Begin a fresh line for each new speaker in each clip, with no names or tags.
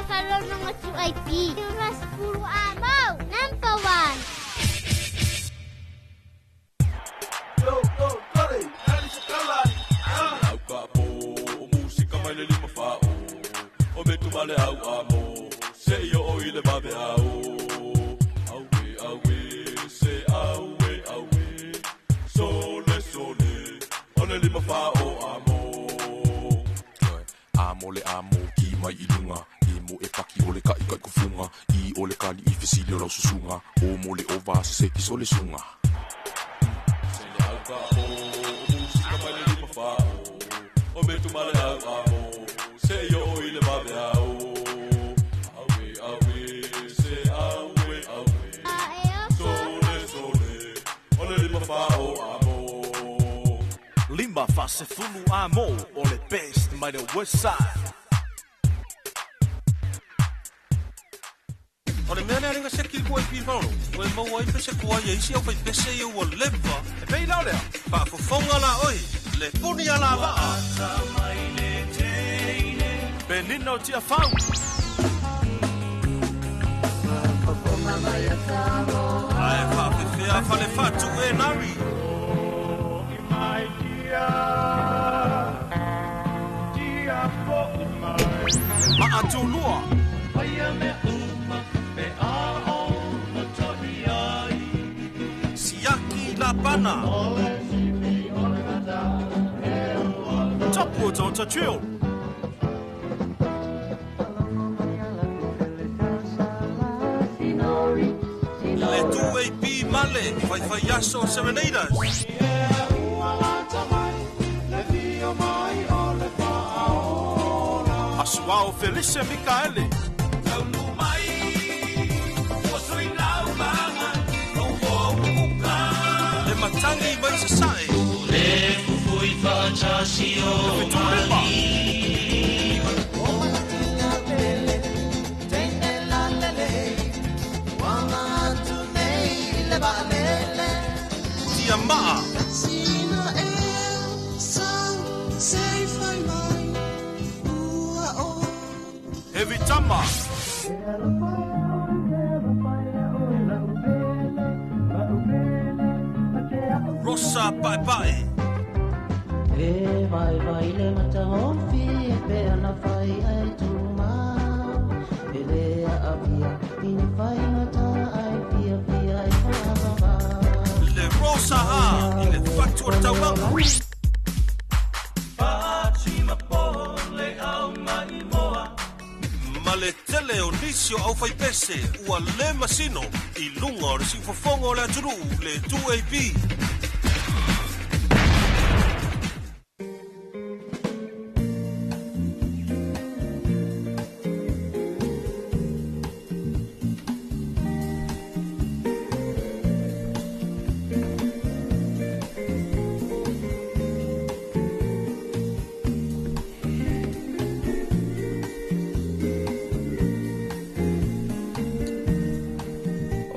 Falonoga 2AP. 50 amo. Number 1.
Amo le amo ki mai i lunga e mo e paki o le kai kai kufunga i o le kali i fesili o lau susuga o mo le ova se se ki so le sunga se le au ka o musika mai le lima fa o metu ma le au amo se yo o i le vave au awe awe se awe awe sole sole o le lima fa o amo
Lima fa se fulu amo o le best mai le west side.
O le mea lea lenga se ki kua i piholo, o e maua ai pese kua ia isi au fai pese ia ua leva. E pei lao lea, faafofoga la oi, le puni a la vaa.
Benino Tiafau.
Ae faafefea fale fatu e nari. Maatulua. Siaki Lapana.
Tapu o Tota Drill.
Le 2AP Male, Faifai Aso Serenaders.
Asuao Felice Mikaele.
Le Matangi mai Sasae. Le Fetulima. Tia Maa. Heavy Tama. Rosa Pae Pae.
E vai vai le mata hofi e pe ana fai ai tuma E le a avia ina fai mata ai fia fia ai fa
Le Rosa Ha i le Fatu o le Taulaga. Ma le tele o nisi o au fai pese ua le masino i lunga o le siufofoga o le atunuu le 2AP.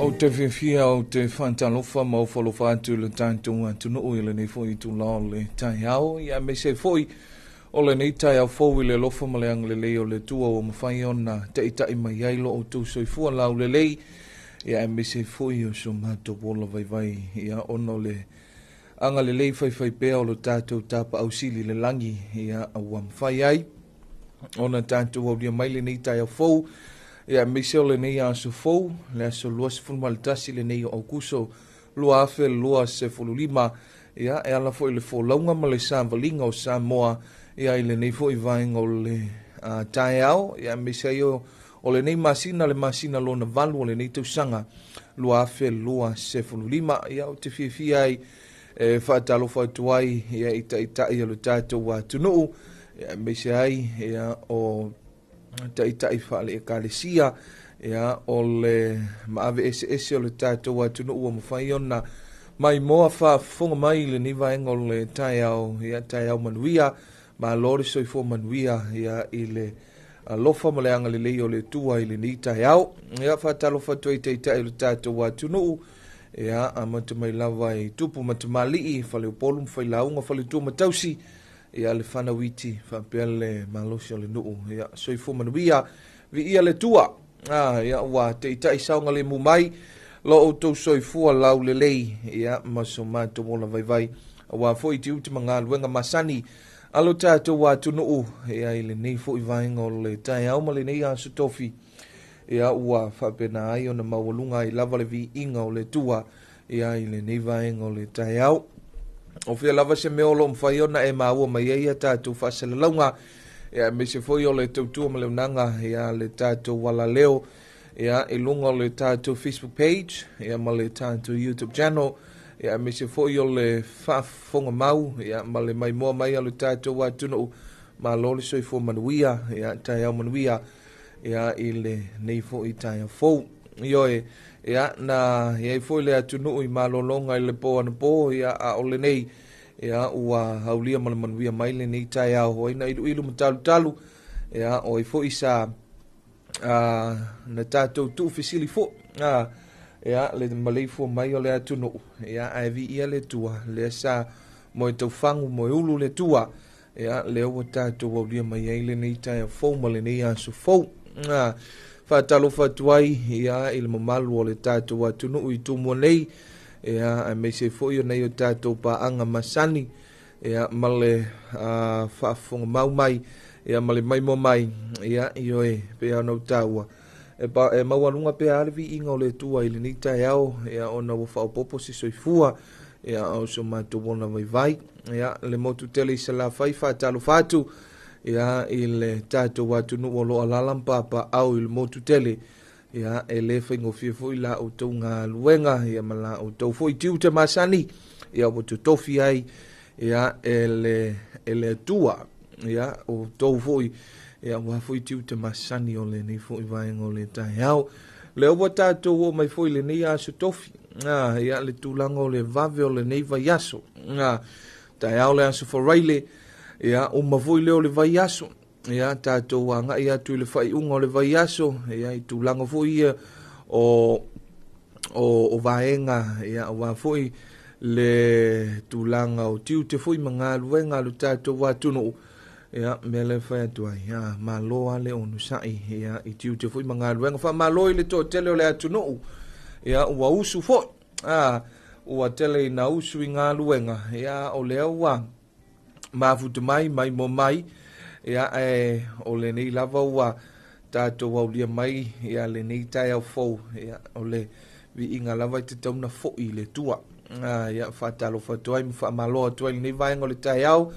O te fiafia o te whantalofa ma o whalofa atu le tātou atunuu i lenei foi itula o le taeao. Ia aemaise foi o lenei taeao fou i le alofa ma le agalelei o le Atua ua mafai ona taitai mai ai lo outou soifua laulelei. Ia aemaise foi o so matou ola vaivai ia ona o le agalelei faifai pea o lo tātou tapaau sili le lagi ia ua mafai ai ona tātou aulia mai lenei taeao fou. Ia aemaise o lenei aso fou, le aso 21 lenei o Aukuso 2025, ia e ala foi le folauga ma le savaliga o Samoa ia i lenei foi vaega o le taeao, ia aemaise ai o lenei masina, le masina lona valu o lenei tausaga 2025. Ia ou te fiafia ai e faatalofa atu ai ia i taitai o le tatou atunuu, ia aemaise ai ia o taitai faale ekalesia ia o le maave eseese o le tatou atunuu ua mafai ona maimoa faafofoga mai i lenei vaega o le taeao, ia taeao manuia, malo le soifua manuia ia i le alofa ma le agalelei o le Atua i lenei taeao. Ia faatalofa atu ai taitai o le tatou atunuu, ia amata mai lava i tupu ma tamalii, faleupolu ma failauga, faletua ma tausi, ia le fanauiti faapea le malosi o le nuu. Ia soifua manuia Viia le Atua, ia, ua taitai saogalemu mai lo outou soifua laulelei, ia, ma so matou ola vaivai, aua foi tiute ma galuega masani a lo tatou atunuu, ia, i lenei foi vaega o le taeao ma lenei aso tofi, ia, ua faapena ai ona maualuga ai lava le viiga o le Atua, ia, i lenei vaega o le taeao. O fea lava se mea o lo o mafai ona e maua mai ai ia tatou faasalalauga, ia, aemaise foi o le tautua ma le auaunaga, ia, le tatou alaleo, ia, i luga o le tatou Facebook page, ia, ma le tatou YouTube channel, ia, aemaise foi o le faafofoga mau, ia, ma le maimoa mai a le tatou atunuu. Malo le soifua manuia, ia, taeao manuia, ia, i lenei foi taeao fou. Ioe, ia, na i ai foi le atunuu i malologa i le po anapo, ia, a o lenei, ia, ua aulia ma le manuia mai lenei taeao. O ai na iluilu ma talutalu, ia, o ai foi sa na tatou tuufesili foi, ia, le maleifua mai o le atunuu, ia, ae viia le Atua, lea sa moe taufagu, moe ulu le Atua, ia, lea ua tatou aulia mai ai lenei taeao fou ma lenei aso fou. Faatalofa atu ai, ia, i le mamalu o le tatou atunuu i Tumua nei, ia, aemaise foi o nei o tatou paaga masani, ia, ma le faafofoga mau mai, ia, ma le maimoa mai, ia, ioe, pei ona ou taua, e maualuga pea le viiga o le Atua i lenei taeao, ia, ona ua faaopoopo se soifua, ia, o so matou ola vaivai. Ia, le motu tele i Salafai, faatalofa atu, ia, i le tatou atunuu o lo o alaala ma papaau i le motu tele, ia, e le faigofie foi la outou galuega, ia, ma la outou foi tiute masani, ia, ua totofi ai, ia, e le Atua, ia, outou foi, ia, ua foi tiute masani o lenei foi vaega o le taeao. Lea ua tatou oo mai foi lenei aso tofi, ia, le tulaga o le vave o lenei vaiaso, taeao le aso Faraile, ia, uma foi lea o le vaiaso, ia, tatou agai atu i le faaiuga o le vaiaso, ia, i tulaga foi ia o vaega, ia, aua foi le tulaga o tiute foi ma galuega a le tatou atunuu, ia, mea lea fai atu ai, ia, malo lava le onosai, ia, i tiute foi ma galuega. Faamalo i le toatele o le atunuu, ia, ua usu foi, ua tele ina usu i galuega, ia, o lea ua mafuta mai, maimoa mai, ia, ae o lenei lava ua tatou aulia mai, ia, lenei taeao fou, ia, o le viiga lava i te tauna foi i le Atua. Ia, faatalofa atu ai ma faamalo atu ai lenei vaega o le taeao,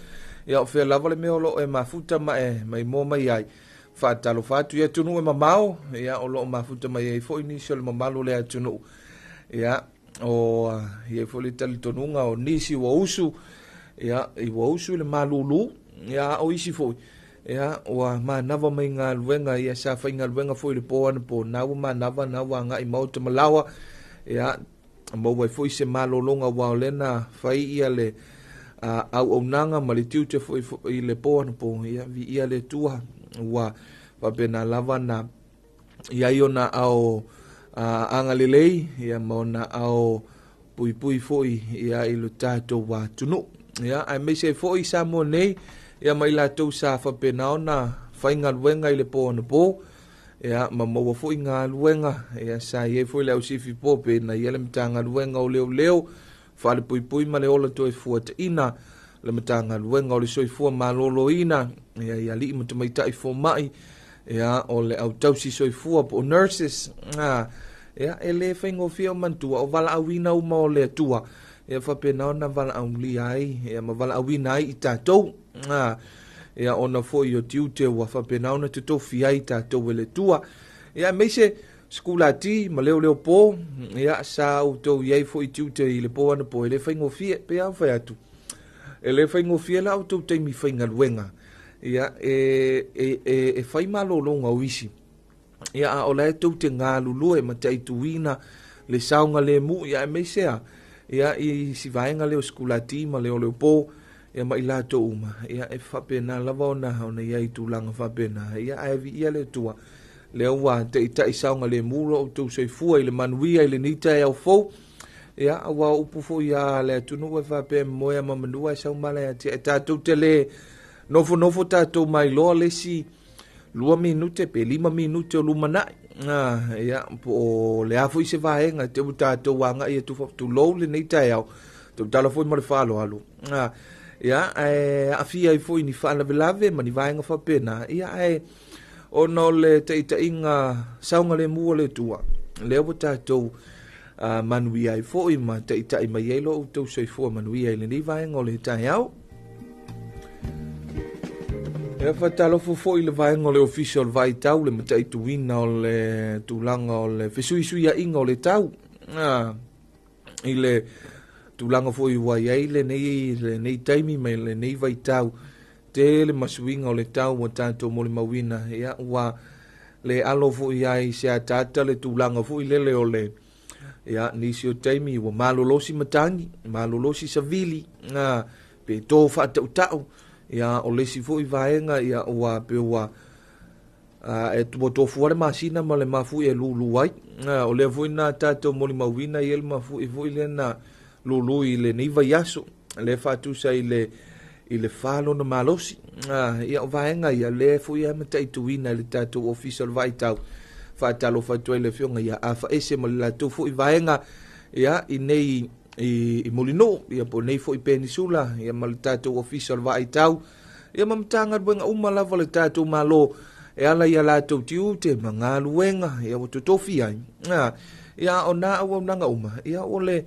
ia, o fea lava le mea o lo o e mafuta ma e maimoa mai ai. Faatalofa atu i atunuu e mamao, ia, o lo o mafuta mai ai foi nisi o le mamalu o le atunuu, ia, o ia foi le talitonuga o nisi ua usu, ia, ua usu i le malulu, ia, o isi foi, ia, ua manava mai galuega, ia, sa faigaluega foi i le po anapo, na ua manava, na ua agai maota ma laoa, ia, maua ai foi se malologa ua o lea na fai ia le auaunaga ma le tiute foi i le po anapo, ia, viia le Atua, ua faapena lava na i ai ona ao agalelei, ia, ma ona ao puipui foi, ia, i le tatou atunuu, ia, aemaise foi Samoa nei, ia, ma i latou sa faapena ona faigaluega i le po anapo, ia, ma maua foi galuega, ia, sa i ai foi le ausifi po pe na ia le Matagaluega o Leoleo, Falepuipui ma le ola toe fuataina, le Matagaluega o le Soifua Maloloina, ia, i alii ma tamaitai fomai, ia, o le autausi soifua po o nurses, ia, e le faigofie o manatua, o valaauina uma o le Atua, ia, faapena ona valaaulia ai, ia, ma valaauina ai i tatou, ia, ona foi o tiute ua faapena ona totofi ai tatou e le Atua, ia, aemaise sekulati ma leoleo po, ia, sa outou i ai foi tiute i le po anapo, e le faigofie, pe a fai atu, e le faigofie la outou taimi faigaluega, ia, e fai malologa o isi, ia, a o la e tou te galulue ma taituina le saogalemu, ia, aemaise a, ia, i si vaega lea o sekulati ma leoleo po, ia, ma i latou uma, ia, e faapena lava ona i ai tulaga faapena, ia, ae viia le Atua, lea ua taitai saogalemu lo outou soifua i le manuia i lenei taeao fou, ia, ua upu foi a le atunuu e faapea moea ma manua e saumala ia te tatou te le nofonofo tatou mailoa le isi 2 minute pe 5 minute o lumanai. Ia, po o le a foi se vaega te ua tatou agai atu tulou lenei taeao, tautala foi ma le faaaloalo. Ia, ae aafia ai foi ni faalavelave ma ni vaega faapena. Ia, ae ona o le taitaiga saogalemu o le Atua, lea ua tatou manuia ai foi ma taitai mai ai lo outou soifua manuia i lenei vaega o le taeao. E faatalofa foi i le vaega o le Ofisa o le Vaitau, le mataituina o le tulaga o le fesuisuiaiga o le tau, i le tulaga foi ua i ai lenei taimi ma lenei vaitau, tele masuiga o le tau ua tatou molimauina. Ia, ua le alo foi ai se ataata le tulaga foi lele o le, ia, nisi o taimi ua malolosi matagi, malolosi savili, pe tō faatautau. Ia, o le isi foi vaega, ia, ua pe ua e ua tofua le masina ma le mafuie e lulu ai. O lea foi na tatou molimauina ia le mafuie foi lea na lulu i lenei vaiaso, lea faatusa i le whālona malosi. Ia, o vaega ia, lea foi e mataituina i le tatou Ofisa o le Vaitau. Faatalofa atu ai le afioga ia afaese ma le latou foi vaega, ia, i nei i Mulinuu, ia, po nei foi penisula, ia, ma le tatou Ofisa o le Vaitau, ia, ma Matagaluega uma lava le tatou Malo, e ala ia latou tiute ma galuega, ia, ua totofi ai. Ia, o nā auaunaga uma, ia, o le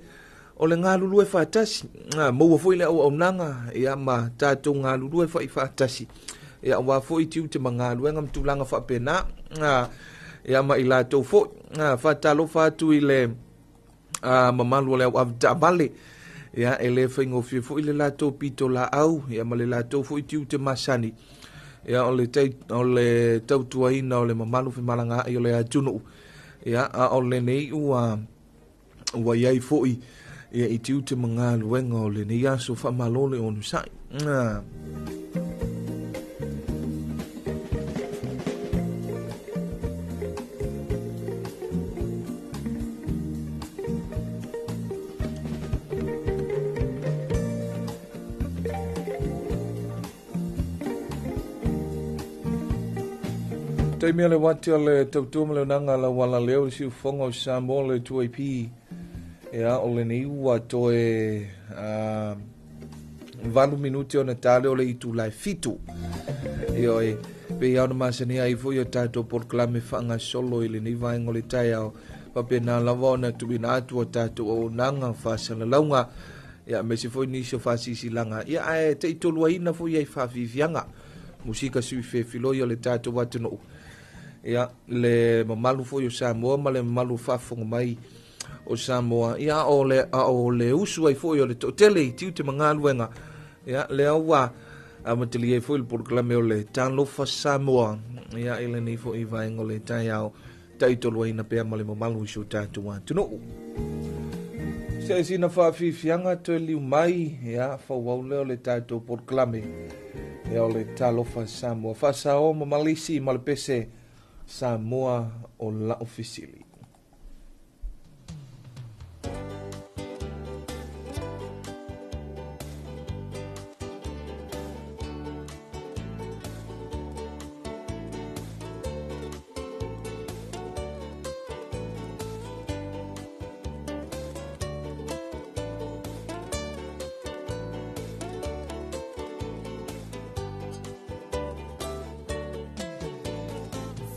galulue faatasi, maua foi le auaunaga, ia, ma tatou galulue faatasi, ia, aua foi tiute ma galuega ma tulaga faapena, ia, ma i latou foi. Faatalofa atu i le mamalu o le au avetaavale, ia, e le faigofie foi le latou pito laau, ia, ma le latou foi tiute masani, ia, o le tautuaina o le mamalu femalagaai o le atunuu. Ia, a o lenei ua iai foi, ia, i tiute ma galuega o lenei aso, faamalo le onosai. Taimi o le wati o le tautua ma le unanga la wala leo le siufonga o Samoa le 2AP. Ia, o lenei ua toe 8 minute o na tale o le itu lai 7. Ia, oe, pe ia ona masani ai foi o tatou polokalame faagasolo i lenei vaega o le taeao. Faapena lava ona tuuina atu o tatou auaunaga faasalalauga, ia, aemaise foi nisi o faasisilaga. Ia, ae taitoluaina foi ai faafiafiaga musika sui fefiloi o le tatou atunuu. Ia, le mamalu foi o Samoa ma le mamalu faafofoga mai o Samoa. Ia, o le usu ai foi o le toatele i tiute ma galuega. Ia, lea ua amatalia ai foi le polokalame o le Talofa Samoa. Ia, i lenei foi vaega o le taeao, taitoluaina pea ma le mamalu i so tatou atunuu. Se sina faafiafiaga toe liu mai, ia, fauau lea o le tatou polokalame, ia, o le Talofa Samoa. Faasao ma malisi ma le pese Samoa o lau fesili.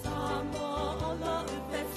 Samoa o lau fesili,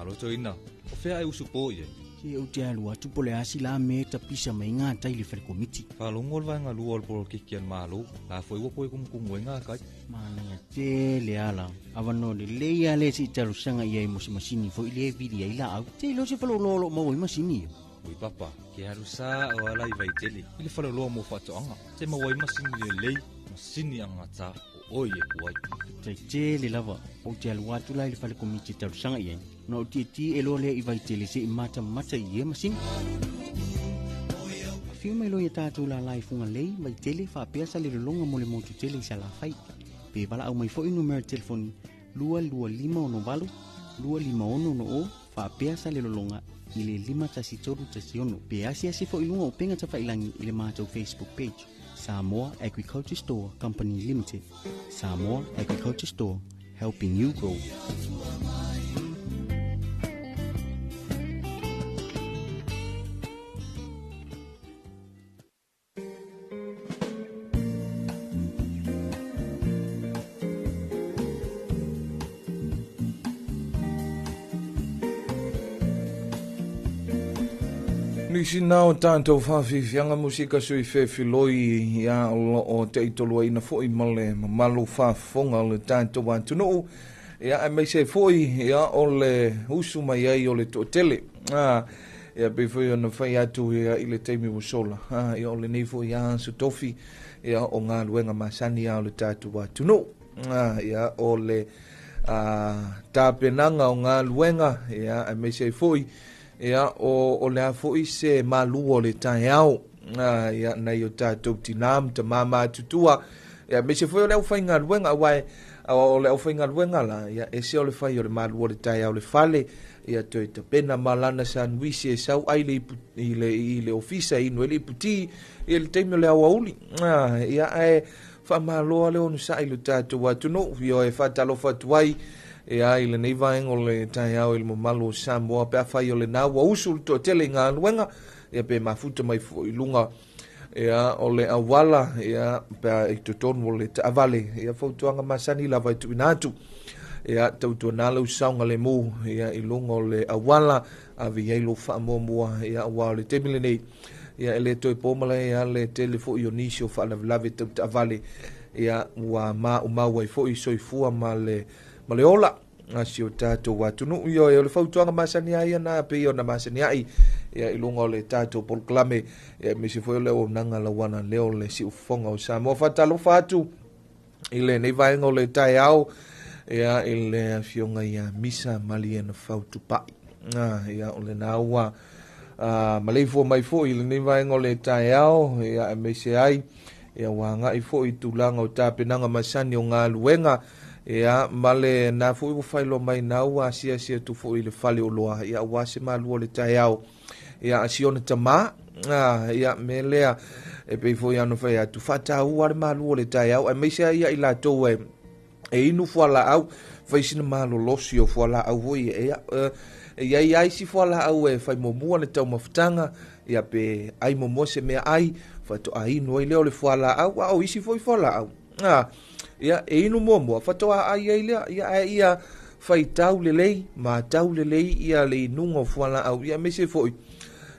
Malo toeaina, o fea e usu po i ai?
Se ou te alu atu po o le a se la mea e tapisa mai ai gatai i le fale komiti.
Faalogo le vaega lua o le poloketi a le Malo, la foi ua toe tumutumu ai gatai.
Manaia tele ala. Avanoa lelei lava lea se i talosaga i ai mo se masini foi lea e vili ai laau. Te iloa se faleoloa o lo o maua ai masini ia.
Ui papa, ke alu sao lava la i Vaitele i le faleoloa mo faatoaga, te maua ai masini lelei, masini agata o oe e ku ai.
Faafetai tele lava. Ou te alu atu la i le fale komiti e talosaga i ai, ona ou tietie loa lea i Vaitele se i matamata i ia masini. Afio mai loa ia tatou lala i Fugalei, Vaitele, faapea Salelologa mo le motu tele i Salafai. Pe valaau mai foi numera telefoni 22568 25660 faapea Salelologa i le 51316 pe asiasi foi i luga o upega tafailangi i le matou Facebook page Samoa Agriculture Store Company Limited. Samoa Agriculture Store, helping you grow.
Nisi na o tātou whawhiwhianga musika sui whewhiloi ia o lo o te itoluaina foi ma le mamalu whafonga o le tātou atunuu ia e meise foi ia o le usu mai ai o le toatele. Ah, ia pei foi ona fai atu ia i le taimi ua sola. Ah, ia o lenei foi aso tofi ia o galuega masani a o le tatou atunuu. Ah, ia o le tapenaga o galuega ia aemaise ai foi ia o le a foi se malua o le taeao ia nai o tatou tinā ma tamā matutua ia aemaise foi o le aufaigaluega aua o le aufaigaluega la ia ese o le fai o le malua o le taeao i le fale ia toe tapena ma lana sanuisi e sau ai le i le ofisa e inu ai le iputi ia le taimi o le aoauli ia ae faamalo le onosai i lo tatou atunuu ia e faatalofa atu ai ia i lenei vaega o le taeao i le mamalu o Samoa pe afai o lena ua usu le toatele i galuega ia pe mafuta mai foi i luga ia o le auala ia pe i totonu o le taavale ia fautuaga masani lava e tuuina atu ia tautuana lau saogalemu ia i luga o le auala ave i ai lou faamuamua ia aua o le taimi lenei ia e le toe po malae ia le tele foi o nisi o faalavelave tau taavale ia ua maumau ai foi soifua ma le ola a si o tatou atunuu. Ioe, o le fautuaga masani ai na pei ona masani ai ia i luga o le tatou polokalame ia aemaise foi o le auaunaga lauana lea o le siufofoga o Samoa. Faatalofa atu i lenei vaega o le taeao ia i le afioga ia Misa Maliena Fautupai. Ia o lena ua maleifua mai foi i lenei vaega o le taeao ia aemaise ai ia ua agai foi i tulaga o tapenaga masani o galuega ia ma le na foi ua faailoa mai na ua asiasi atu foi i le fale oloa ia aua se malua o le taeao ia a si ona tamā ia me lea e pei foi ona fai atu faataua le malua o le taeao aemaise ai ia i latou e inu fualaau fai sina malolosi o fualaau foi e i ai ai si fualaau e fai muamua le taumafataga ia pe ai muamua se mea ai faatoa inu ai lea o le fualaau a o isi foi fualaau ia e inu muamua faatoa ai ai lea ia ae ia faitau lelei matau lelei ia le inuga o fualaau ia aemaise foi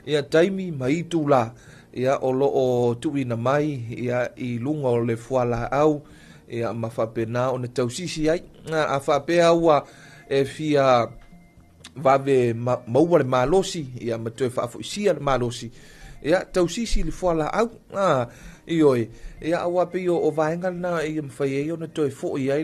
ia taimi ma itula ia o lo o tuuina mai ia i luga o le fualaau ia ma faapena ona tausisi ai a faapea ua e fia vave maua le malosi ia ma toe faafoisia le malosi ia tausisi le fualaau ioe ia aua pei o vaega lena ia mafai ai ona toe foi ai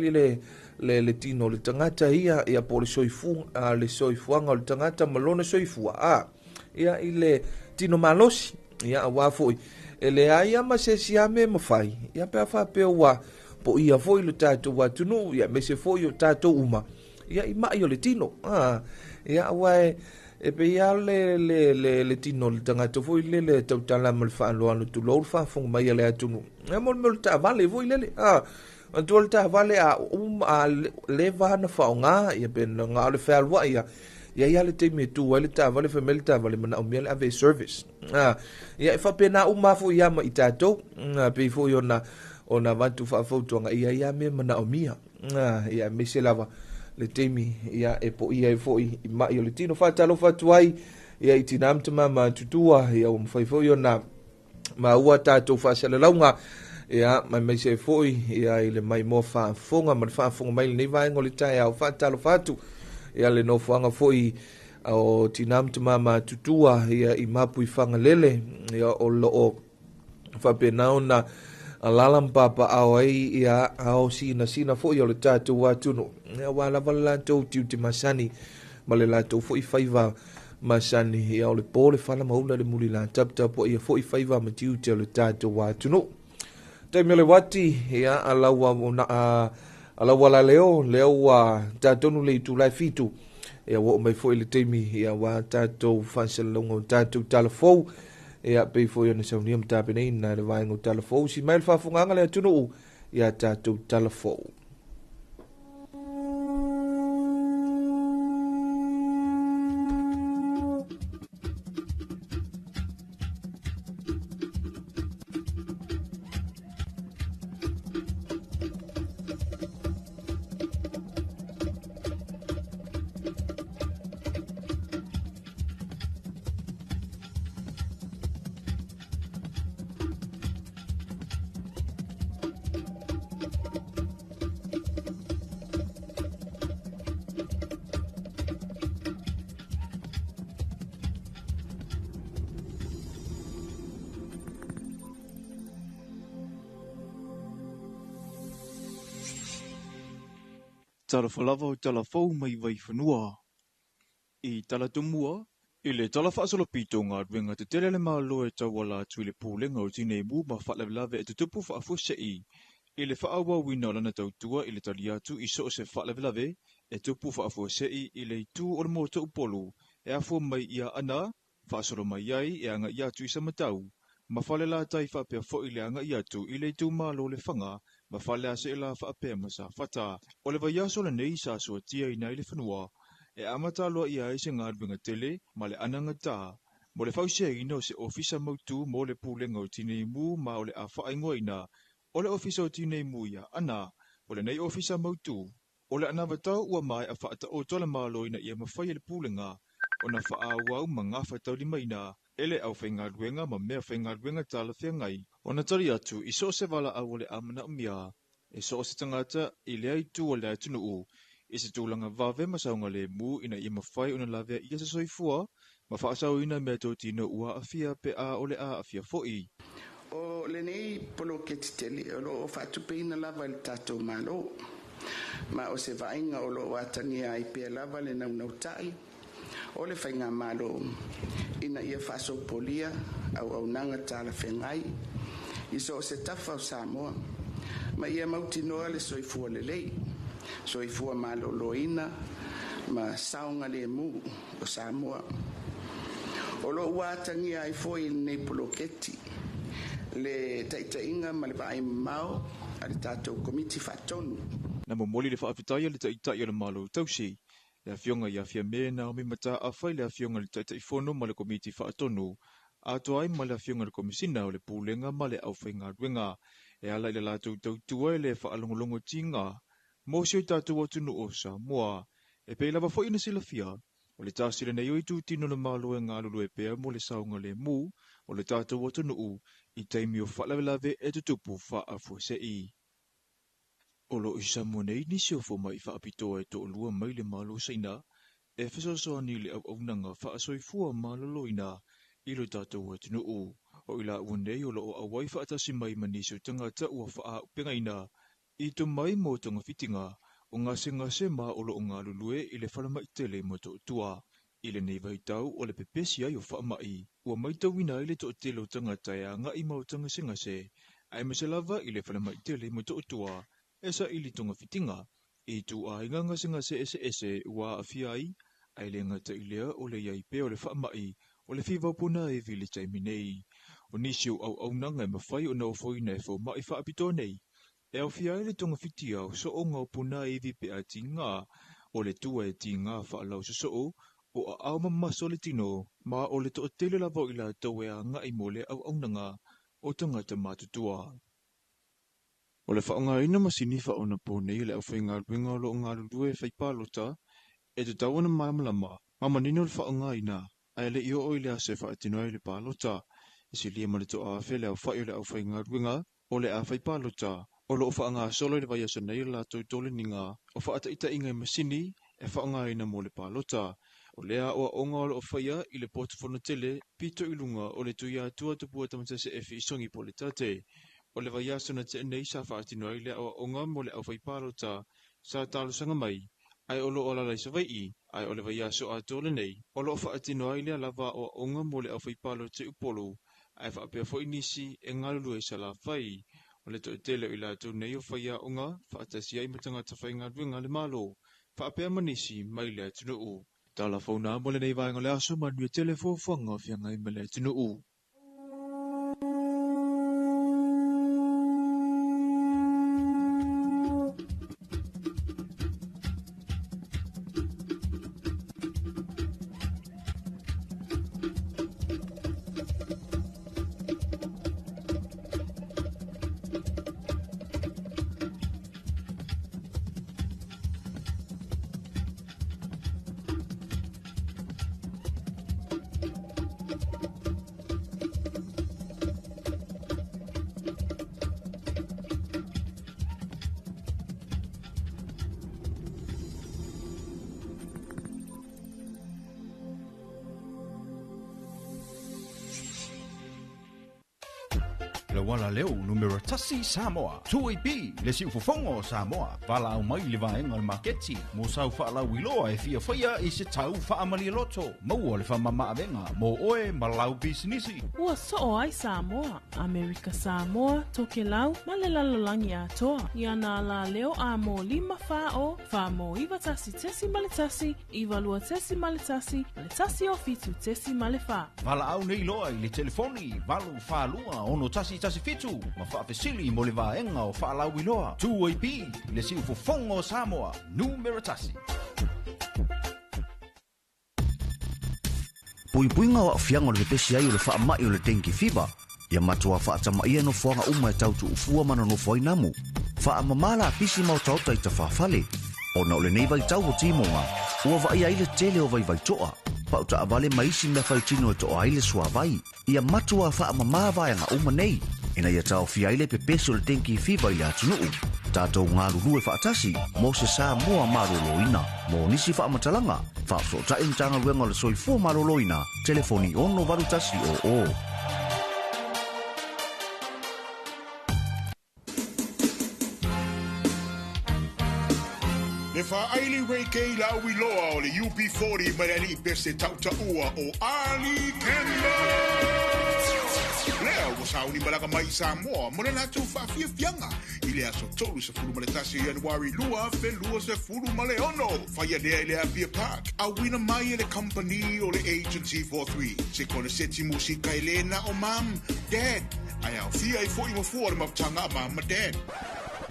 le tino o le tagata ia ia po o le soifuaga o le tagata ma lona soifua ia i le tino malosi ia aua foi e leai ma se siame mafai ia pe a faapea ua po ia foi le tatou atunuu ia aemaise foi o tatou uma ia i mai o le tino ia aua e pei lava le tino o le tagata foi lele tautala ma le faaaloalo tulou le faafofoga mai a le atunuu ia mo le mea o le taavale foi lele matua le taavale a leva na faaaoga ia pe na o le fealuai ia ia ia le taimi e tu ai le taavale fai mai le taavale manaomia le ave service ia e faapena uma foi ia ma i tatou pei foi ona avatu faafautuaga ia ia mea manaomia ia aemaise lava le taimi ia e poia ai foi i ma'i o le tino. Faatalofa atu ai ia i tinā ma tamā matutua ia ua mafai foi ona maua tatou faasalalauga ia aemaise ai foi ia i le maimoa faafofoga ma le faafofoga mai i lenei vaega o le taeao. Faatalofa atu ia le nofoaga foi o tinā ma tamā matutua ia i Mapuifagalele ia o loo faapena ona alala ma papaao ai ia ao sinasina foi o le tatou atunuu ia aua lava le latou tiute masani ma le latou foi faiva masani ia o le po le fala ma ula le mulila taputapuai ia foi faiva ma tiute o le tatou atunuu. Taimi o le uati ia alaua laleo lea ua tatonu le itula e 7 ia ua oo mai foi le taimi ia ua tatou faasalalauga o tatou talafou ia pei foi ona saunia ma tapenaina le vaega o talafou si mai le faafofogaaga le atunuu ia tatou talafou.
Talofa lava o talafou mai Vaifanua. I talatumua, i le tala faasolopito galuega tetele a le Malo e tauala atu i le Pulega o Tineimu ma Faalavelave e Tutupu Faafuasei i le faaauauina o lana tautua i le tali atu i so o se faalavelave e tupu faafuasei i le itu o le motu o Upolu e afua mai ia Aana faasolo mai ai e agai atu i Samatau ma Falelatai faapea foi le agai atu i le itumalo o Lefaga ma Faleaseela faapea ma Safata. O le vaiaso lenei sa suatiaina ai le fanua e amata aloaia ai se galuega tele ma le anagata mo le fausiaina o se ofisa mautu mo le Pulega o Tineimu ma o le a faaigoaina o le Ofisa o Tineimu ia Aana. O lenei ofisa mautu o le anavatau ua maea faataoto a le Malo ina ia mafai e le Pulega ona faaauau ma gafataulimaina e le aufaigaluega ma mea faigaluega talafeagai ona tali atu i so o se valaau o le a manaomia e so o se tagata i lea itu o le atunuu i se tulaga vave ma saogalemu ina ia mafai ona lavea ia se soifua ma faasaoina mea totino ua aafia pe a o le a aafia foi.
O lenei poloketi tele o loo faatupeina lava e le tatou Malo, ma o se vaaiga o loo atagia ai pea lava le naunautai o le faigamalo ina ia faasopolia auaunaga talafeagai i so o se tafa o Samoa ma ia mautinoa le soifua lelei, soifua maloloina ma saogalemu o Samoa. O loo ua atagia ai foi i lenei poloketi le taitaiga ma le vaai mamao a le tatou Komiti Faatonu.
Na momoli le faafetai a le Taitai o le Malo tausi, le Afioga ia Fiame Naomi Mataafa i le Afioga i le Taitaifono ma le Komiti Faatonu, atoa ai ma le Afioga i le Komisina o le Pulega ma le Aufaigaluega, e ala i le latou tautua i le faalogologotiga mo si o tatou atunuu o Samoa. E pei lava foi ona silafia, o le tasi lenei o itutino o le Malo e galulue pea mo le saogalemu o le tatou atunuu i taimi o faalavelave e tutupu faafuasei. O lo o i Samoa nei nisi o fomai faapitoa e toalua mai le Malo o Saina e fesoasoani i le auaunaga faasoifua maloloina i lo tatou atunuu. O i laua nei o lo o auai faatasi mai ma nisi o tagata ua faaaupegaina i tomai mo togafitiga o gasegase ma o lo o galulue i le falemai tele i Motootua. I lenei vaitau o le pepesi ai o faamai, ua maitauina ai le toatele o tagata e agai ma o tagasegase, aemaise lava i le falemai tele i Motootua e saili togafitiga i ituaiga gasegase eseese ua aafia ai, ae le gata i lea o le iai pea o le faamai o le fiva o punaivi i le taimi nei. O nisi o auaunaga e mafai ona ofoina e fomai faapitoa nei, e aofia ai le togafitia o sooga o punaivi pe a tiga, o le tua e tiga faalausosoo, o aao ma maso o le tino, ma o le toatele lava o i latou e agai mo lea auaunaga o tagata matutua. O le faaaogaina masini faaonaponei e le aufaigaluega o lo o galulue e fai palota, e tatau ona malamalama ma manino le faaaogaina ae le i oo i le aso e faatino ai le palota. E silia ma le 1,000 le aofai o le aufaigaluega o le a fai palota o lo o faagasolo i le vaiaso nei le latou toleniga o faataitaiga i masini e faaaogaina mo le palota. O lea aoaoga o lo o faia i le potu fonotele pito i luga o le Tuiatua Tupua Tamasese Efi i Sogi po o le Tate. O le vaiaso na tea nei sa faatino ai le aoaoga mo le aufaipalota sa talosaga mai ae o lo o alaala i Savaii, ae o le vaiaso atoa lenei o lo o faatino ai lea lava aoaoga mo le aufaipalota i Upolu ae faapea foi nisi e galulue i Salafai. O le toatele o i latou nei o faiaoga faatasi ai ma tagata faigaluega a le Malo faapea ma nisi mai le atunuu. Tala fou na mo lenei vaega o le aso, manuia tele fuafuaga o feagai ma le atunuu.
Le auala leo numera 1 Samoa. 2AP, le siufofoga o Samoa. Valaau mai i le vaega o le maketi mo sau faalauiloa e fiafaia i se tau faamalialoto. Maua le faamamaavega mo oe ma lau pisinisi.
Ua soo ai Samoa, Amerika Samoa, Tokelau ma le lalolagi atoa. Ia nā la leo a mō 5 whā o, whā mō 91.1, 92.1, ma le 1 o 7.4.
Valaau nei loa i le telefoni 8 4 2 6 1 1 7 ma faafesili mo le vaega o faalauiloa. 2AP, le siufofoga o Samoa, numera 1.
Puipuiga o aafiaga o le pepesi ai o le faama'i o le dengue fever. Ia matuā faatamaia nofoaga uma e tautuufua ma nonofo ai namu. Faamamā lapisi ma otaota i tafāfale. Ona o lenei vaitau o timoga, ua vaaia ai le tele o vaivaitoa. Pautaavale ma isi mea faitino e toa ai le suavai. Ia matuā faamamā vaega uma nei. Ina ia taofia ai le pepesi o le dengue fever i le atunuu. Tatou galulue faatasi mo se Samoa malōlōina. Mo nisi faamatalaga, faafesootai Matagaluega o le Soifua Malōlōina, telefoni 68100.
Le faaili Ray K lauiloa o le UB40 mai le alii pese tautaua o Ali Campbell. Lea ua sauni malaga mai i Samoa mo le latou faafiafiaga i le aso 31 Ianuari 2026. Faia lea i le Apia Park, auina mai e le company o le Agency 43. Se koneseti musika e le na o mam, dad, ae aofia ai foi ma fua o le mafutaga a mam ma dad.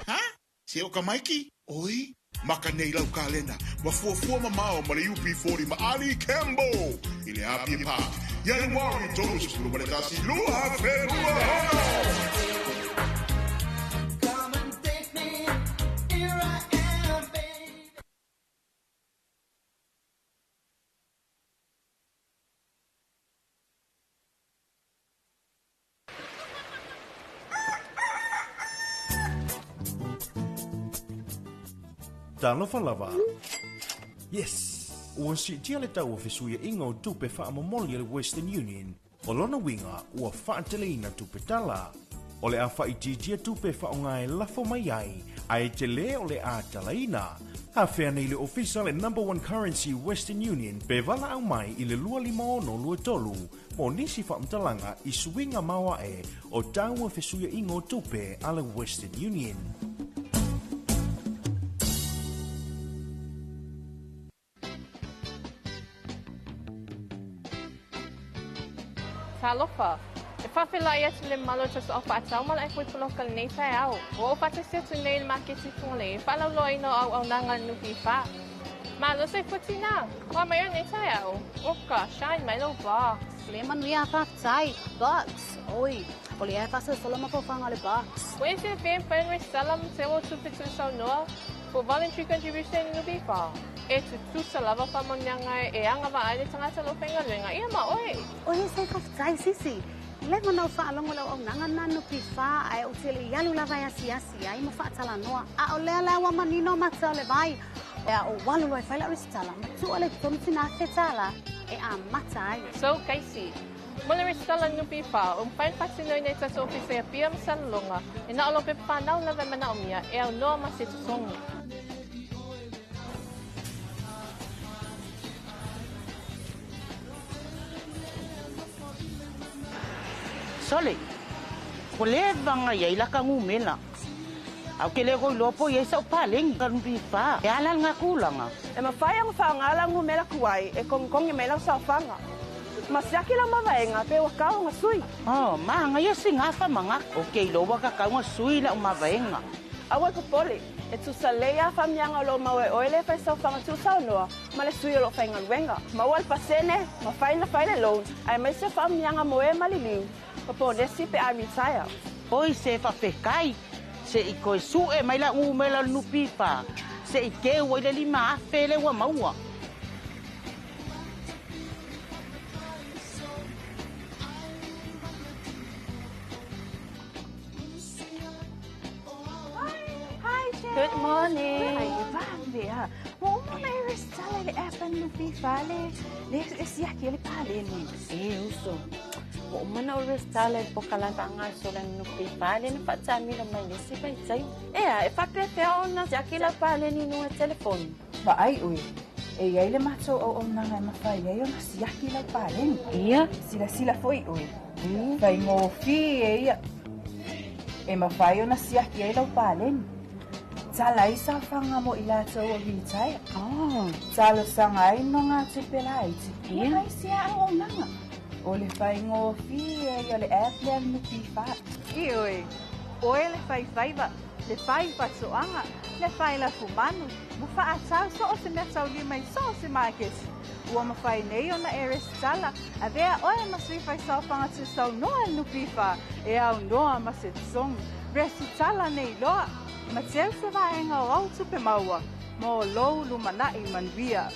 Ha? Se o ka maiki? Oi? Maka nei lau kalena, ma fuafua mamao ma le UB40 ma Ali Campbell i le Apia Park. Ianuari 31 2026.
Come and take me, here I am, baby.
Talofa lava. Yes, ua siitia le tau o fesuiaiga o tupe faamomoli a le Western Union. O lona uiga ua faateleina tupe tala. O le a faaitiitia tupe faaaoga e lafo mai ai, ae telē o le a talaina. Afea nei le ofisa le number one currency Western Union pe valaau mai i le 25623 mo nisi faamatalaga i suiga maoae o tau o fesuiaiga o tupe a le Western Union.
Talofa. E faafeiloai atu le mamalu o tausaga faatau ma le ai poloka lenei taeao. Ua ou faatasi atu nei i le maketi Fugalei e faalauloaina o auaunaga a le NPF. Malo soifua tina. Ua mai o nei taeao. Oh gosh, shine mai lau box.
Le manuia faafetai. Bucks. Oi, o le faasolosolo mafaufauga o le Bucks.
Ua e silafia e mafai ona resitala ma seua tupe tuusaunoa for voluntary contribution i NPF? E tutusa lava faamanuiaga e agavaa ai le tagata o lo o faigaluega ia ma oe.
Oi, se faafetai sisi. Leva ona ou faalogo i le auaunaga lena a le NPF ae ou te le i alu lava e asiasi ai ma faatalanoa. A o lea la ua manino mata o le vai. Ea ou alu loa e fai lau resitala ma tuu ale i totonu sina $1,000 e amata ai.
So Casey, mo le resitala NPF, ua mafai ona faatinoina i tatou ofisa i Apia ma Salelologa, e na o lou pepa fanau lava e manaomia e aunoa ma se totogi.
Sole, ua leva ona i ai laka numela. Ae ou te le iloa po o i ai sau paleni ka NPF. E a la lena tulaga?
E mafai ona faaaoga lau numera tuai e togitogi mai lau saofaga. Ma siaki lau mavaega pe ua tau ona sui.
Oh, manaia sina faamanatu. Ou te iloa ua tatau ona sui lau mavaega.
Aua e popole, e tusa lelei lava faamanuiaga o lo o maua e oe le fai saofaga tuusaunoa ma le sui o lo o faigaluega. Maua le pasene, mafai ona fai le loan, aemaise o faamanuiaga mo e maliliu, ma ponesi pe a retire.
Oi se faafetai, se i toe sue mai lau numera o le NPF, se i teu ai le $5,000 lea ua maua.
Hi, Jen.
Good morning.
Ai, vave a. Ua uma ona e resitala i le app a le NPF le, le siaki ai le paleni.
E uso, ua uma ona ou resitala i le polokalame faagasolo a le NPF lea na faataamilo mai i le isi vaitaimi. Ea, e faapefea ona siaki lau paleni i luga o le telefoni?
Vaai ʻoe, e i ai le matou auaunaga e mafai ai ona siaki lau paleni.
Ia.
Silasila foi ʻoe, faigofie ia. E mafai ona siaki ai lau paleni. Tala ai saofaga mo i latou ua retire.
Oh.
Talosaga ai nogatupe laiti.
Ia.
Ma isi lava auaunaga. O le faigofie ia o le app lea a le NPF.
Ioe, oe le faifaiva, le fai faatoaga, le fai lafumanu, ma faatau so o se meataulima i so o se maketi. Ua mafai nei ona e resitala, avea oe ma sui faisaofaga tuusaunoa i le NPF e aunoa ma se totogi. Resitala nei loa, ma teu se vaega o au tupe maua mo lou lumanai manuia.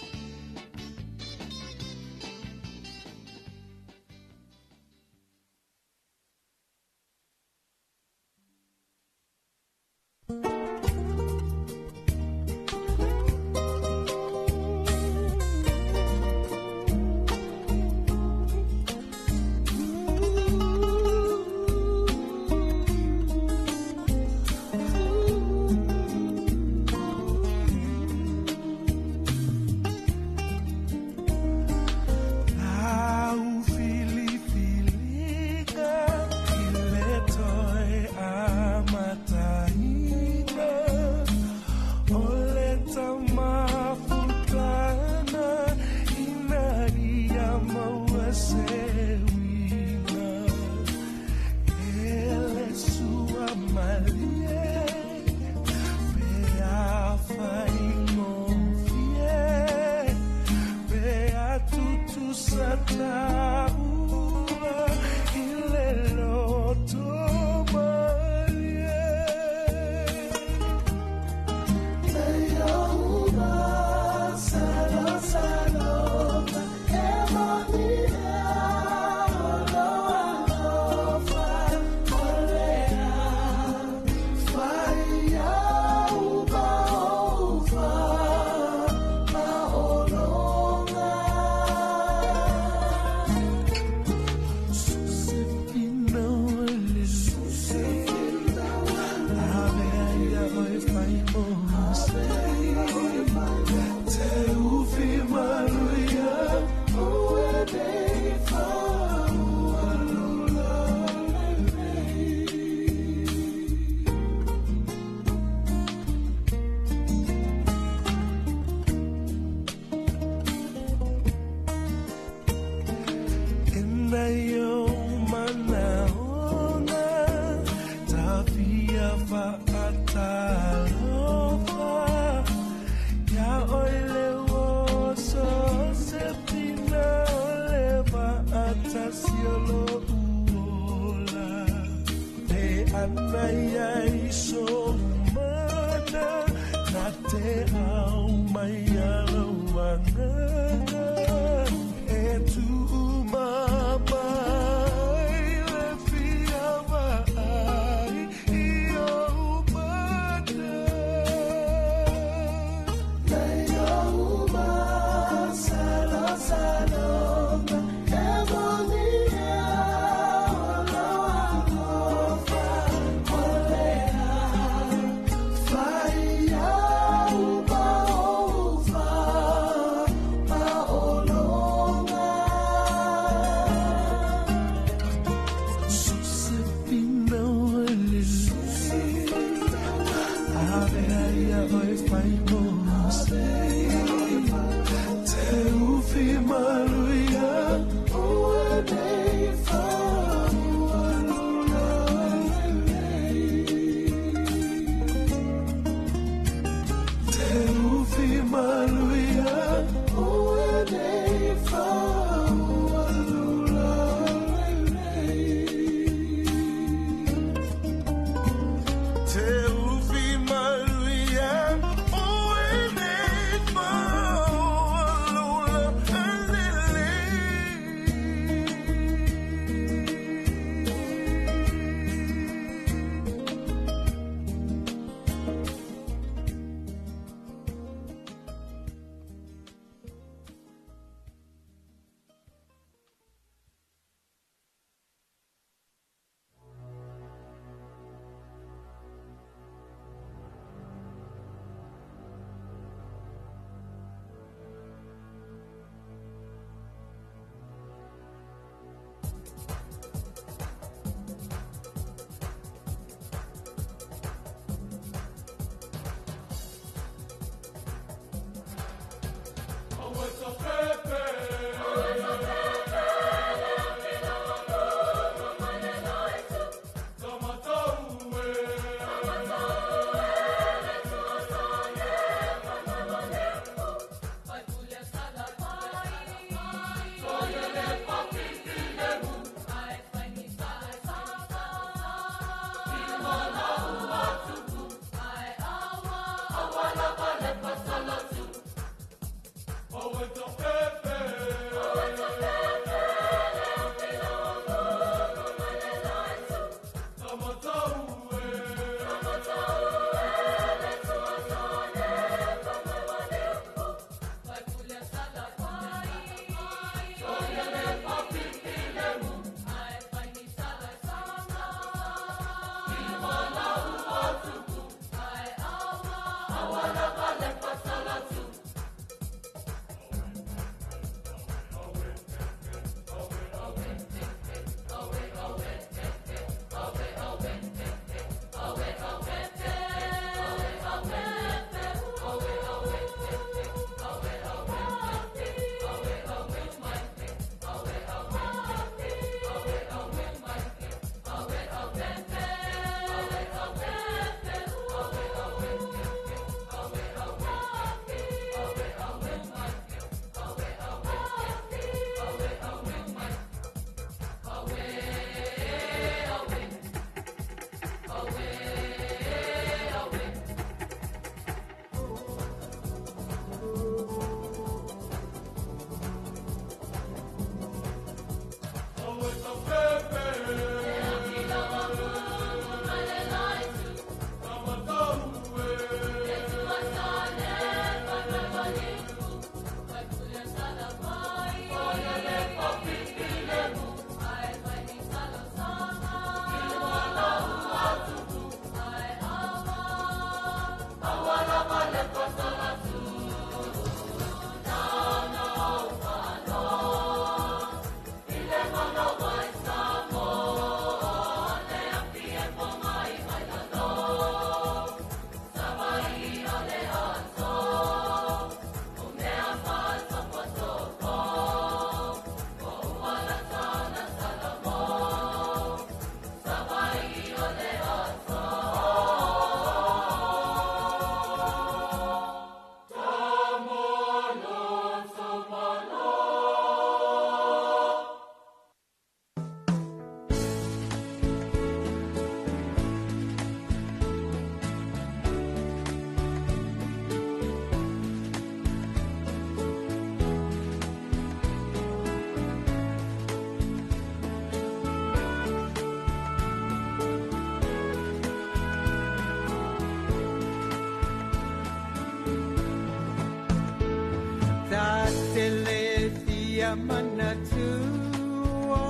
fia manatua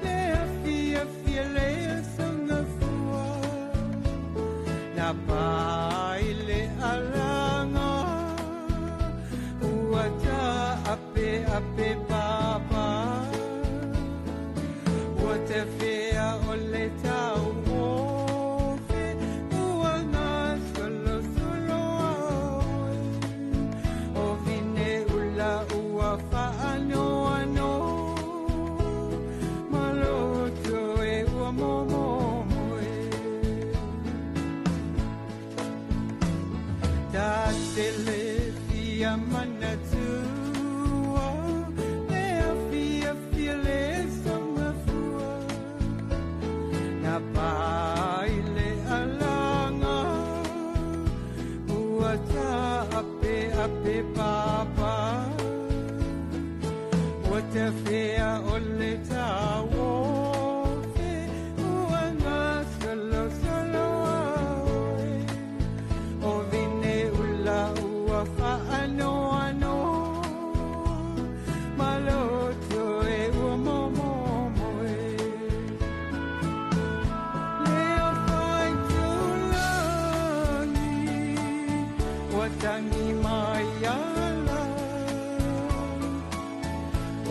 le afia fia le sangafua na pai le alanga ua ta ape ape papa ua te fea o le tau ofe ua ngasolo solo ai o vine ula ua faanoano maloto e ua momomoe ta tele fia manatua le afia fia le sangafua na pai le alanga ua ta ape ape papa ua te fea o le tauofe ua ngasolo solo ai o vine ula ua faanoano maloto e ua momomoe leo fai tulagi ua tangi mai ala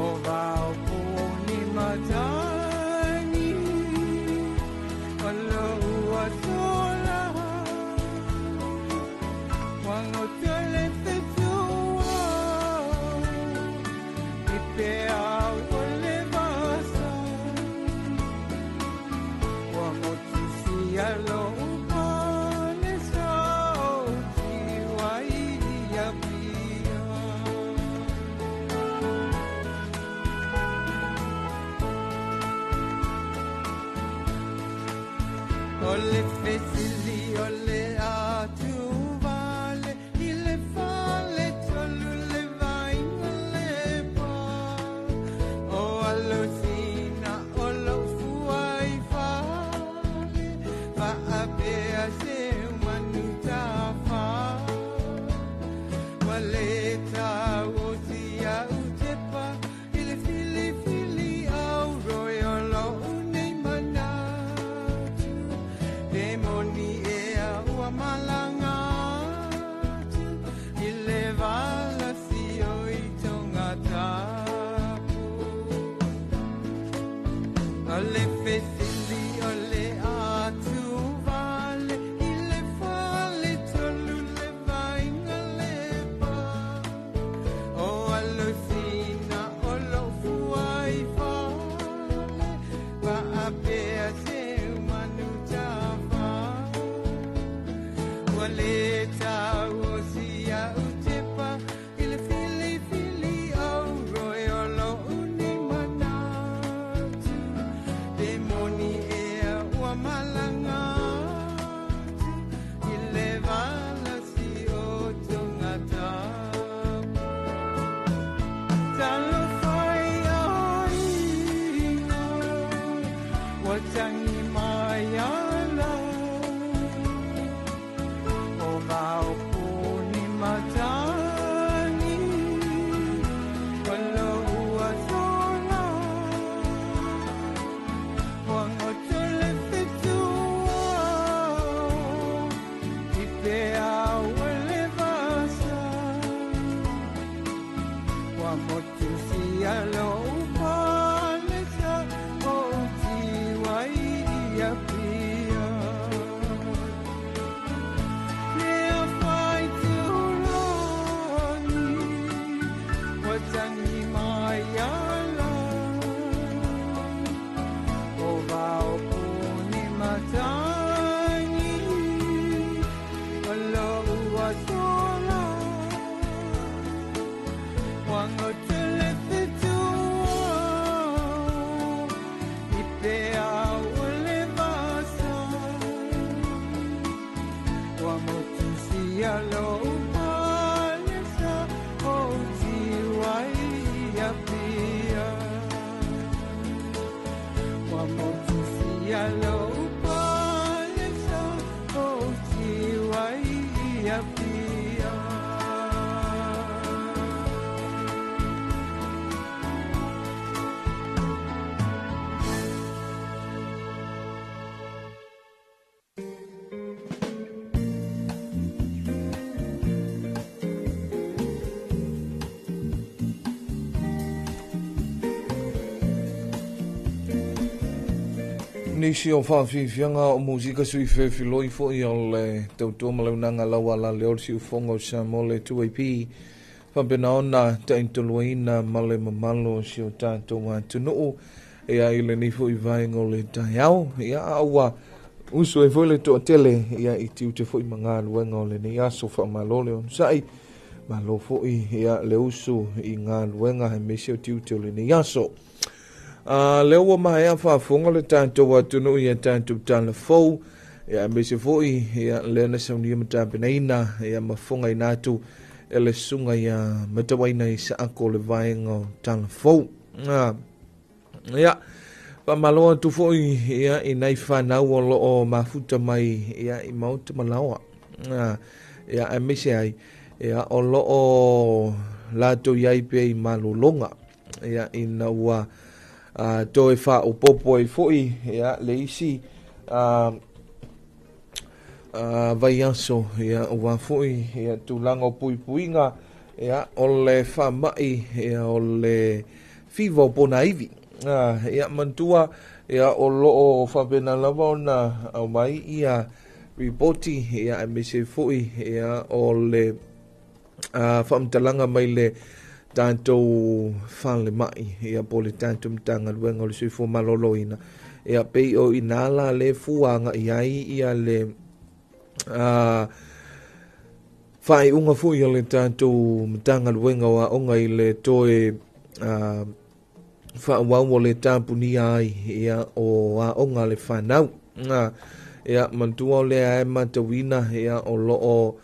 o vao puni matagi o lo ua sola wango tele fetua i pe au o le vasa ua motu sia lo upane sa o tiwai ia pia. O le fesili o le atu vale i le fale tolu le vainga le pa o alosina o lo fua i fale faapea se manu tafa ua le tau o sia utepa i le filifili au roi o lou nei manatu pe moni ea ua malanga atu i le vala sio i tonga tapu. O le fesili o le atu vale i le fale tolu le vainga le pa o alosina o lo fua i fale faapea se manu tafa ua le tau o sia utepa i le filifili au roi o lou nei manatu pe moni ea ua malanga atu i le vala si o tonga tapu. Talofa e aiga ua tangi mai ala o vao puni matagi o lo ua sola ua goto le fetua i pe au o le vasa ua motu sia lo upalesa o tiwai ia pia. Lea fai tulagi ua tangi mai ala o vao puni matagi o lo ua sola ua goto le fetua
Nisi o faafiafiaga o musika suifefiloi fo'i o le tautua ma le auaunaga lau ala lea o le siufofoga o Samoa le 2AP faapena ona taitoluaina ma le mamalu o si o tatou atunuu ia i lenei fo'i vaega o le taeao ia a ua usu ai foi le toatele ia i tiute fo'i ma galuega o lenei aso faamalo le onosai malo fo'i ia le usu i galuega aemaise o tiute o lenei aso. A lea ua maea faafofoga le tatou atunuu i a tatou tala fou, ia aemaise foi ia lea na saunia ma tapenaina ia ma fofogaina atu e le susuga ia Matauaina Isaako le vaega o tala fou. Ia, faamalo atu foi ia i nai fanau o loo mafuta mai ia i maota ma laoa. Ia aemaise ai ia o loo latou iai pea i malologa. Ia ina ua toe faaopoopo ai foi ia le isi vaiaso ia aua foi ia tulaga o puipuiga ia o le faamai ia o le fiva o ponaivi. Ia manatua ia o loo faapena lava ona aumai ia ripoti ia aemaise foi ia o le faamatalaga mai le tatou falemai ia po o le tatou Matagaluega o le Soifua Maloloina ia pei o i ina la le fua agai ai ia le faaiuga foi a le tatou Matagaluega o Aoga i le toe faaauau o le tapunia ai ia o aoga a le fanau. Ia manatua o lea e matauina ia o loo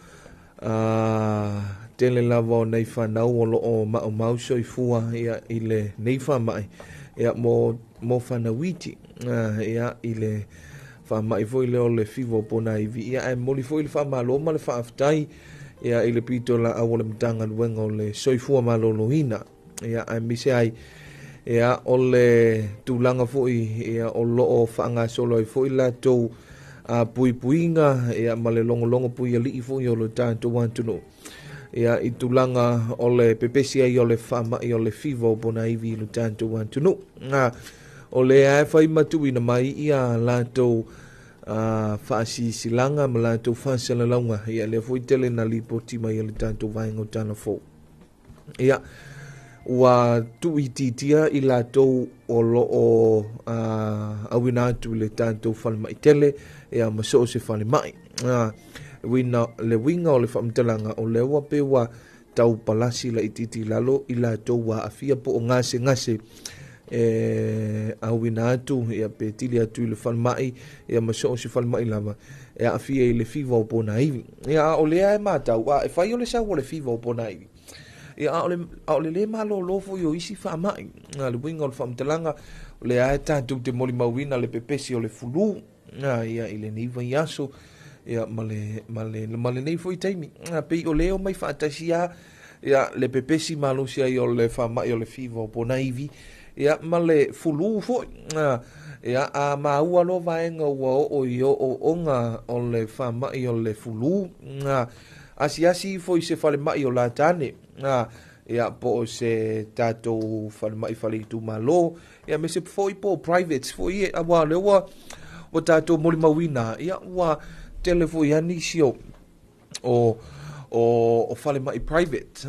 tele lava o nei fanau o loo maumau soifua ia i lenei faamai ia mo fanau iti ia i le faamai foi lea o le fiva o ponaivi ia ae momoli foi le faamalo ma le faafetai ia i le pitolaau o le Matagaluega o le Soifua Maloloina. Ia aemaise ai ia o le tulaga foi ia o loo faagasolo ai foi latou puipuiga ia ma le logologo puialii foi o le tatou atunuu ia i tulaga o le pepesi ai o le faamai o le fiva o ponaivi i le tatou atunuu. O lea e fai ma tuuina mai ia latou faasilasilaga ma latou faasalalauga ia lea foi tele na lipoti mai e le tatou vaega o Tala Fou. Ia, ua tuuitiitia i latou o loo auina atu i le tatou falemai tele ia ma so o se falemai. Le uiga o le faamatalaga o lea ua pei ua tau palasi laitiiti i lalo i latou ua aafia po o gasegase e auina atu ia pe tili atu i le falemai ia ma so o se falemai lava e aafia i le fiva o ponaivi. Ia a o lea e matau a e fai o le sau o le fiva o ponaivi ia a o le lē malōlō foi o isi faamai. Le uiga o le faamatalaga o lea e tatou te molimauina le pepesi o le fulu ia i lenei vaiaso ia ma lenei foi taimi. Pei o lea o mai faatasi a ia le pepesi malosi ai o le faamai o le fiva o ponaivi ia ma le fulu foi. Ia a maua loa vaega ua oo i ooooga o le faamai o le fulu asiasi ifo i se falemai o latane ia po o se tatou falemai faleitumalo ia me se foi po o privates foi e aua lea ua tatou molimauina ia ua tele foi a nisi o falemai private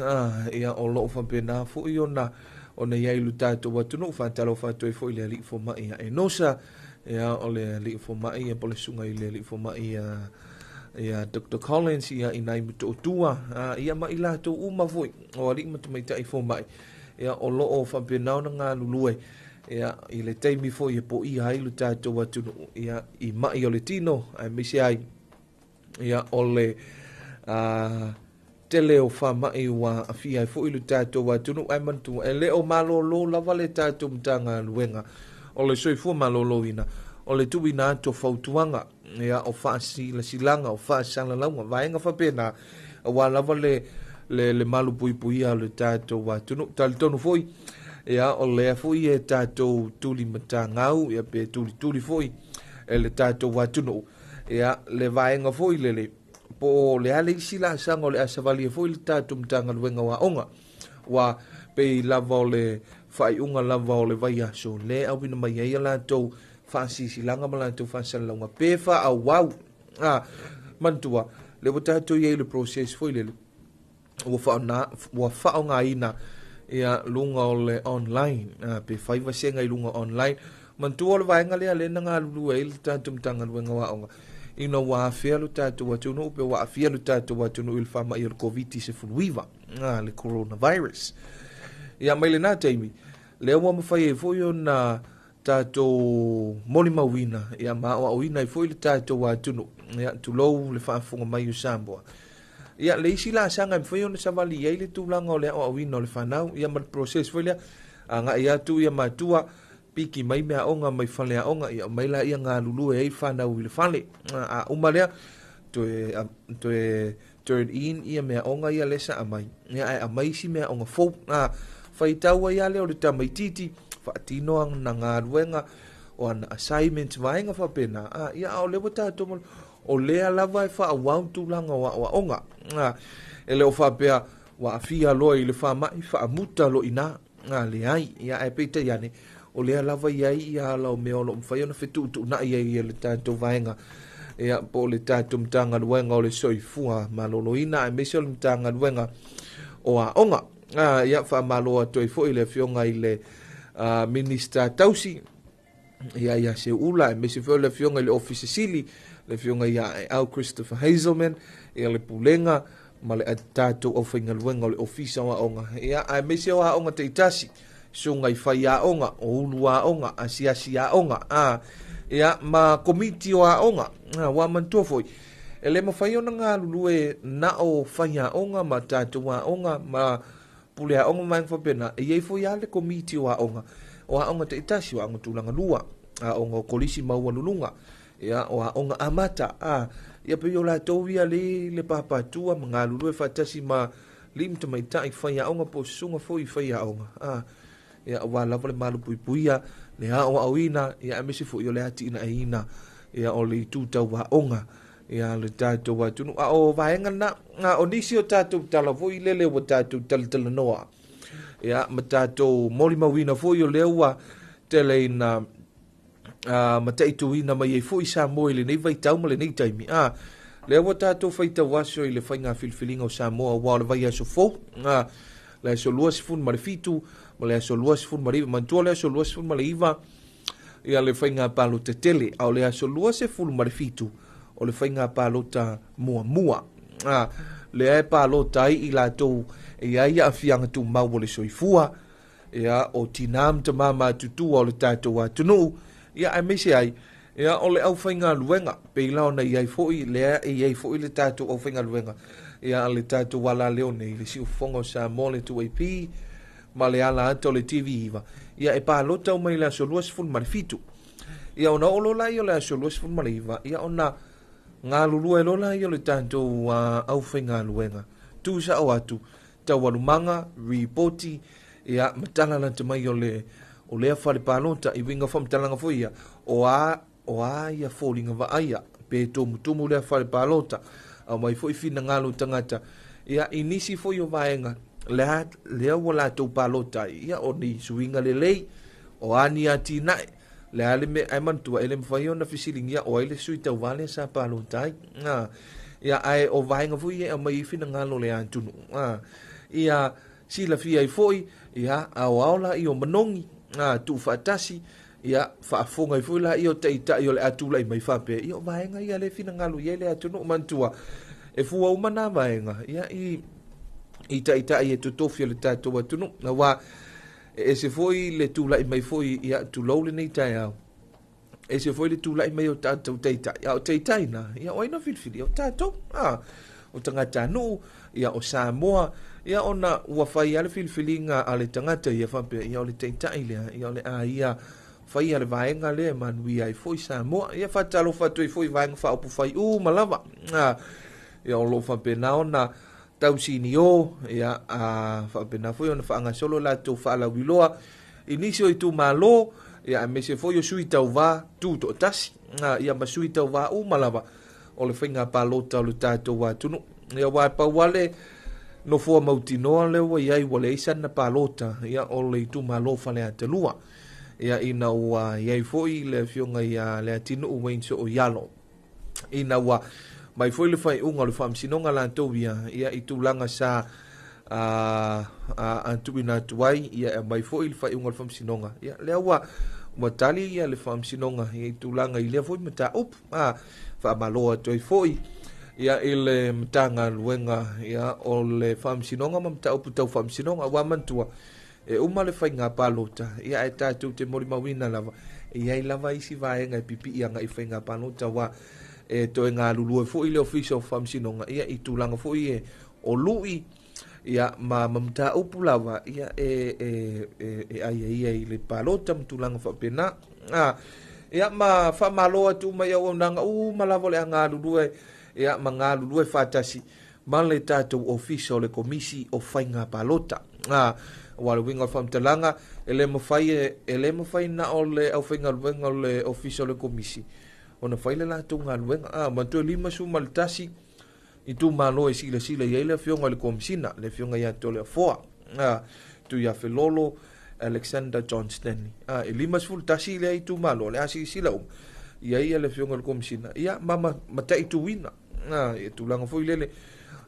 ia o loo faapena foi ona iai lo tatou atunuu. Faatalofa atu ai foi le alii fomai ia Enosa ia o le alii fomai ia po o le susuga i le alii fomai ia Dr. Collins ia i nai Motootua ia ma i latou uma foi o alii ma tamaitai fomai ia o loo faapena ona galulue ia i le taimi foi e poia ai lo tatou atunuu ia i mai o le tino aemaise ai ia o le tele o faamai ua aafia ai foi lo tatou atunuu. Ae manatua e le o malōlō lava le tatou Matagaluega o le Soifua Maloloina o le tuuina atu o fautuaga ia o faasilasilaga o faasalalauga vaega faapena aua lava le malu puipuia o le tatou atunuu. Talitonu foi ia o lea foi e tatou tuli matagau ia pe tulituli foi e le tatou atunuu ia le vaega foi lele po o le a le isi laasaga o le asavalia foi le tatou Matagaluega o Aoga ua pei lava o le faaiuga lava o le vaiaso le auina mai ai a latou faasilasilaga ma latou faasalalauga pe faaauau. A manatua lea ua tatou i ai i le process foi lele ua faaaoga ua faaaogaina ia luga o le online, pe fai vasega i luga online. Manatua o le vaega lea lea na galulue ai le tatou Matagaluega o Aoga ina ua afea lo tatou atunuu pe ua aafia lo tatou atunuu i le faama'i o le Koviti-19, le coronavirus. Ia mai lenā taimi lea ua mafai ai foi ona tatou molimauina ia ma aoaoina ai foi le tatou atunuu, ia tulou le faafofoga mai o Samoa. Ia le isi laasaga e mafai ona savali i ai le tulaga o le aoaoina o le fanau, ia ma le process foi lea, agai atu ia matua, piki mai meaaoga mai faleaoga, ia aumai laia galulue ai fanau i le fale. A uma lea, toe, toe turn in ia meaaoga ia lea sa aumai, ia ae aumai isi meaaoga fou. Faitau ai lava lea o le tamaitiiti, faatino ana galuega, o ana assignments, vaega faapena. Ia a o lea ua tatou o lea lava e faaauau tulaga o aoaoga. E le o faapea ua aafia loa i le faamai, faamuta loa i ina. Leai, ia ae peitai ane, o lea lava e i ai ia ala o mea o lo o mafai ona fetuutuunai ai e le tatou vaega, ia, po o le tatou Matagaluega o le Soifua Maloloina, aemaise o le Matagaluega o Aoga. Ia, faamalo atu ai foi i le Afioga i le Minisita Tausi, ia ia Seuula, aemaise foi o le Afioga i le Ofisa Sili, le Afioga ia Aeau Christopher Hazelman, ia le Pulega ma le tatou aufaigaluega o le Ofisa o Aoga, ia, aemaise o aoga taitasi, susuga i faiaoga, o ulu aoga, asiasi aoga, ia, ma komiti o aoga. Ua manatua foi, e le mafai ona galulue na o faiaoga ma tatou aoga ma pule aoga ma vaega faapena, e i ai foi lava le komiti o aoga, o aoga taitasi, o aoga tulaga lua, aoga o kolisi maualuluga, ia, o aoga amata, ia pei o latou ia le le papatua ma galulue faatasi ma alii ma tamaitai faiaoga po o susuga foi i faiaoga, ia, aua lava le malupuipuia, le aoaoina, ia, aemaise foi o le atinaeina, ia, o le itu tau aoga, ia, le tatou atunuu. A o vaega lena, o nisi o tatou tala foi lele ua tatou talatalanoa, ia, ma tatou molimauina foi o lea ua tele ina mataituina mai ai foi Samoa i lenei vaitau ma lenei taimi. Lea ua tatou faitau aso i le faiga filifiliga o Samoa, aua o le vaiaso fou, le aso 27 ma le aso 29, manatua le aso 29 ia le faiga palota tele, a o le aso 27 o le faiga palota muamua. Lea e palota ai i latou e i ai aafiaga tumau o le soifua, ia, o tinā ma tamā matutua o le tatou atunuu, ia, aemaise ai, ia, o le aufaigaluega, pei la ona i ai foi, lea e i ai foi le tatou aufaigaluega, ia, le tatou alaleo nei, le Siufofoga o Samoa, le 2AP, ma le ala ata o le TV9, ia, e palota uma i le aso 27. Ia, ona oo loa lea o le aso 29, ia, ona galulue loa lea o le tatou aufaigaluega, tuusao atu taualumaga, ripoti, ia, ma tala lata mai o le o lea fale palota, i uiga faamatalaga foi ia, o a o a ia foliga vaaia, pe tumutumu lea fale palota, aumai foi finagalo o tagata, ia, i nisi foi o vaega, lea, lea ua latou palota ai, ia, o ni suiga lelei, o a ni atinae, le a le mea, ae manatua, e le mafai ona fesiligia o ai le sui tauva lea sa palota ai. Ia, ae o vaega foi ia e aumai ai finagalo o le atunuu. Ia silafia ai foi, ia, aoao laia o manogi, tuufaatasi, ia, faafofoga ai foi laia o taitai o le a tulai mai faapea, ia, o vaega ia lea e finagalo i ai le atunuu. Manatua, e fua uma nā vaega, ia, i taitai e totofi o le tatou atunuu. Aua, e ese foi le tulai mai foi, ia, tulou lenei taeao, ese foi le tulai mai o tatou taitai, a o taitai na, ia, o ai na filifili? O tatou, o tagatanuu, ia, o Samoa, ia, ona ua fai lava le filifiliga a le tagata ia faapea, ia, o le taitai lea, ia, o le a ia faia le vaega lea e manuia ai foi Samoa. Ia, faatalofa atu ai foi vaega faaupufai uma lava, ia, o lo o faapena ona tausinio, ia, faapena foi ona faagasolo latou faalauiloa i nisi o itumalo, ia, aemaise foi o sui tauva tutoatasi, ia, ma sui tauva uma lava o le faiga palota o le tatou atunuu. Ia, aua e pau lava le nofoa mautinoa lea ua i ai ua leai sana palota, ia, o le itumalo Faleata 2. Ia ina ua i ai foi le afioga ia Leatinuu Wayne Sooialo. Ina ua mai foi le faaiuga o le faamasinoga latou ia, ia i tulaga sa a a tuuina atu ai, ia e aumai foi le faaiuga o le faamasinoga. Ia lea ua ua tali ia le faamasinoga ia i tulaga i lea foi mataupu. A faamalo atu ai foi ia i le Matagaluega ia o le Faamasinoga ma mataupu tau faamasinoga. Ua manatua e uma le faiga palota, ia ae tatou te molimauina lava e i ai lava isi vaega e pipii agai i faiga palota, aua e toe galulue foi le Ofisa o Faamasinoga ia i tulaga foi e o lui ia ma mataupu lava ia e e e, e aiaia i le palota ma tulaga faapena. A ia ma faamalo atu uma i auaunaga uma lava o le a galulue ia ma galulue faatasi ma le tatou Ofisa o le Komisi o Faiga Palota. A aua o le uiga o le faamatalaga, e le mafai e le mafai na o le aufaigaluega o le Ofisa o le Komisi ona fai le latou galuega. A manatua e 51 itumalo e silasila i ai le afioga i le Komisina, le afioga ia Toleafoa, a Tuiafelolo Alexander John Stanley. A e 51 lea itumalo o le a silasila uma i ai le afioga i le Komisina, ia ma mataituina a ia tulaga foi lele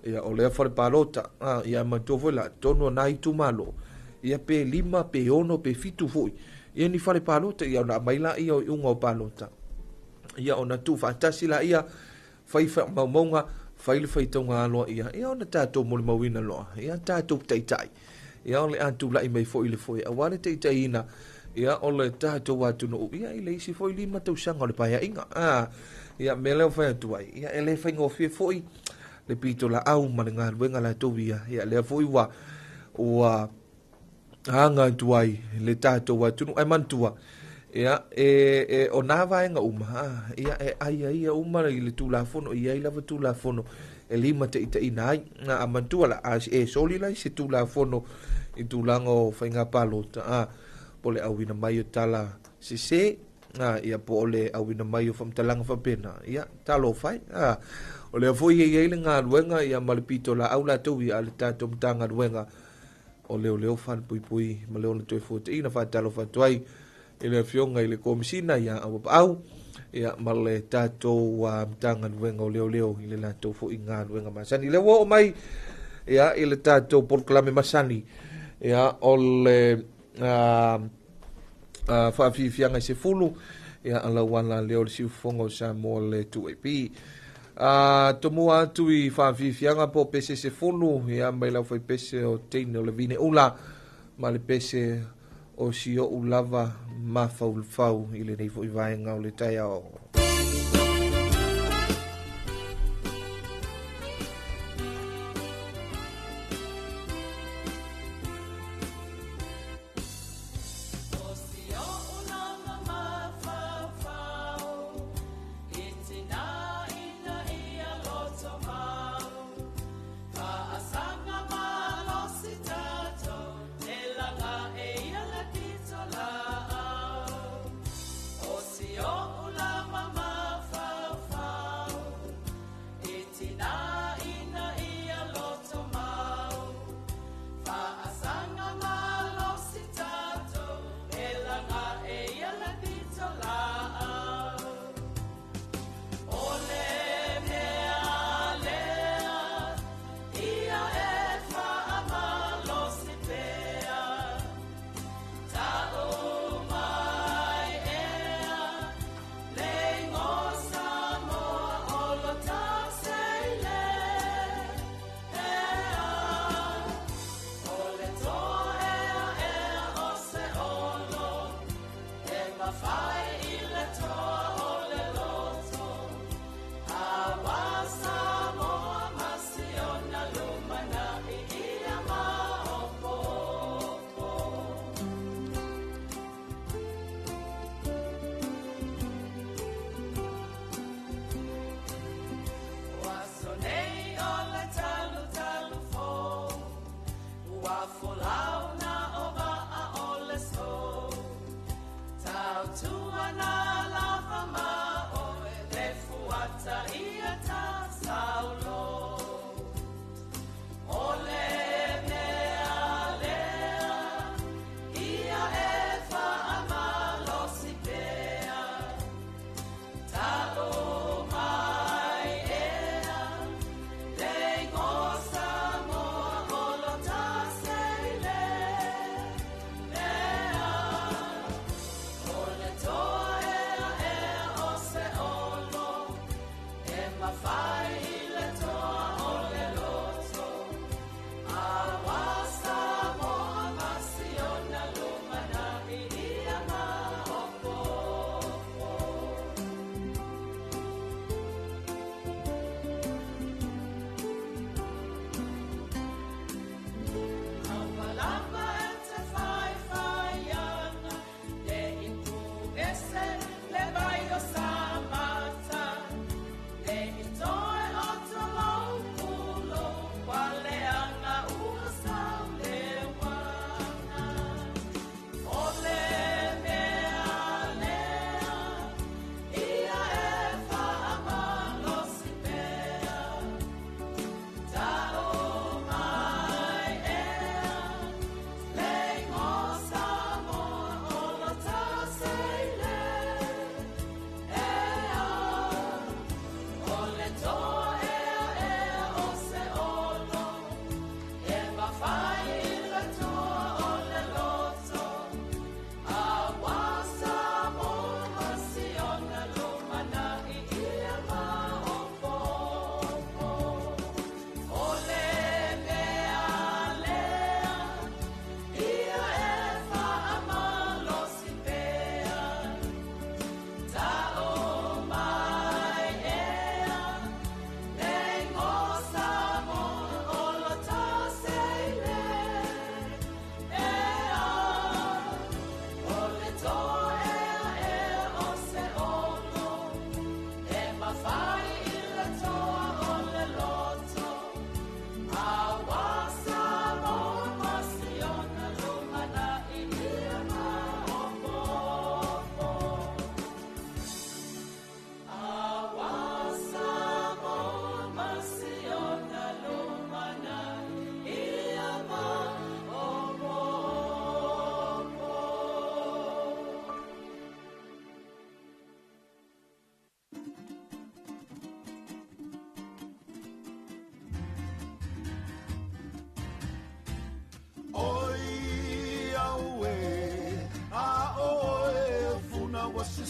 ia o lea fale palota. A ia manatua foi la totonu o nai itumalo ia pe 5 pe 6 pe 7 foi ia ni fale palota, ia ona aumai laia o iuga o palota, ia ona tuufaatasi laia, fai faamaumauga, fai le faitauga aloaia, ia ona tatou molimauina loa ia tatou taitai ia o le a tulai mai foi i le foe aua le taitaiina ia o le tatou atunuu ia i le isi foi 5 tausaga o le paeaiga. A ia mea lea o fai atu ai, ia e le faigofie foi le pitolaau ma le galuega latou ia, ia lea foi ua ua aga atu ai le tatou atunuu. Ae manatua ia e, e o nā vaega uma a, ia e aiaia uma i le Tulafono, e i ai lava Tulafono e limataitaiina ai. A manatua la, a e soli la i se Tulafono i tulaga o faiga palota, a po o le auina mai o tala sese, a ia po o le auina mai o faamatalaga faapena, ia talofa e. A o lea foi e i ai le galuega ia ma le pitolaau latou ia a le tatou Matagaluega o Leoleo Falepuipui ma le ona toe fuataina. Faatalofa atu ai i le afioga i le Komisina ia Auapaau ia ma le tatou Matagaluega o Leoleo i le latou foi galuega masani. Lea ua oo mai ia i le tatou polokalame masani ia o le faafiafiaga i se 10 ia alauala lea o le siufofoga o Samoa le 2AP. Tomua atu i faafiafiaga po o pese 10 ia mai lau faipese o teine o le vine ula ma le pese o si o'u lava mafaufau i lenei foi vaega o le taeao.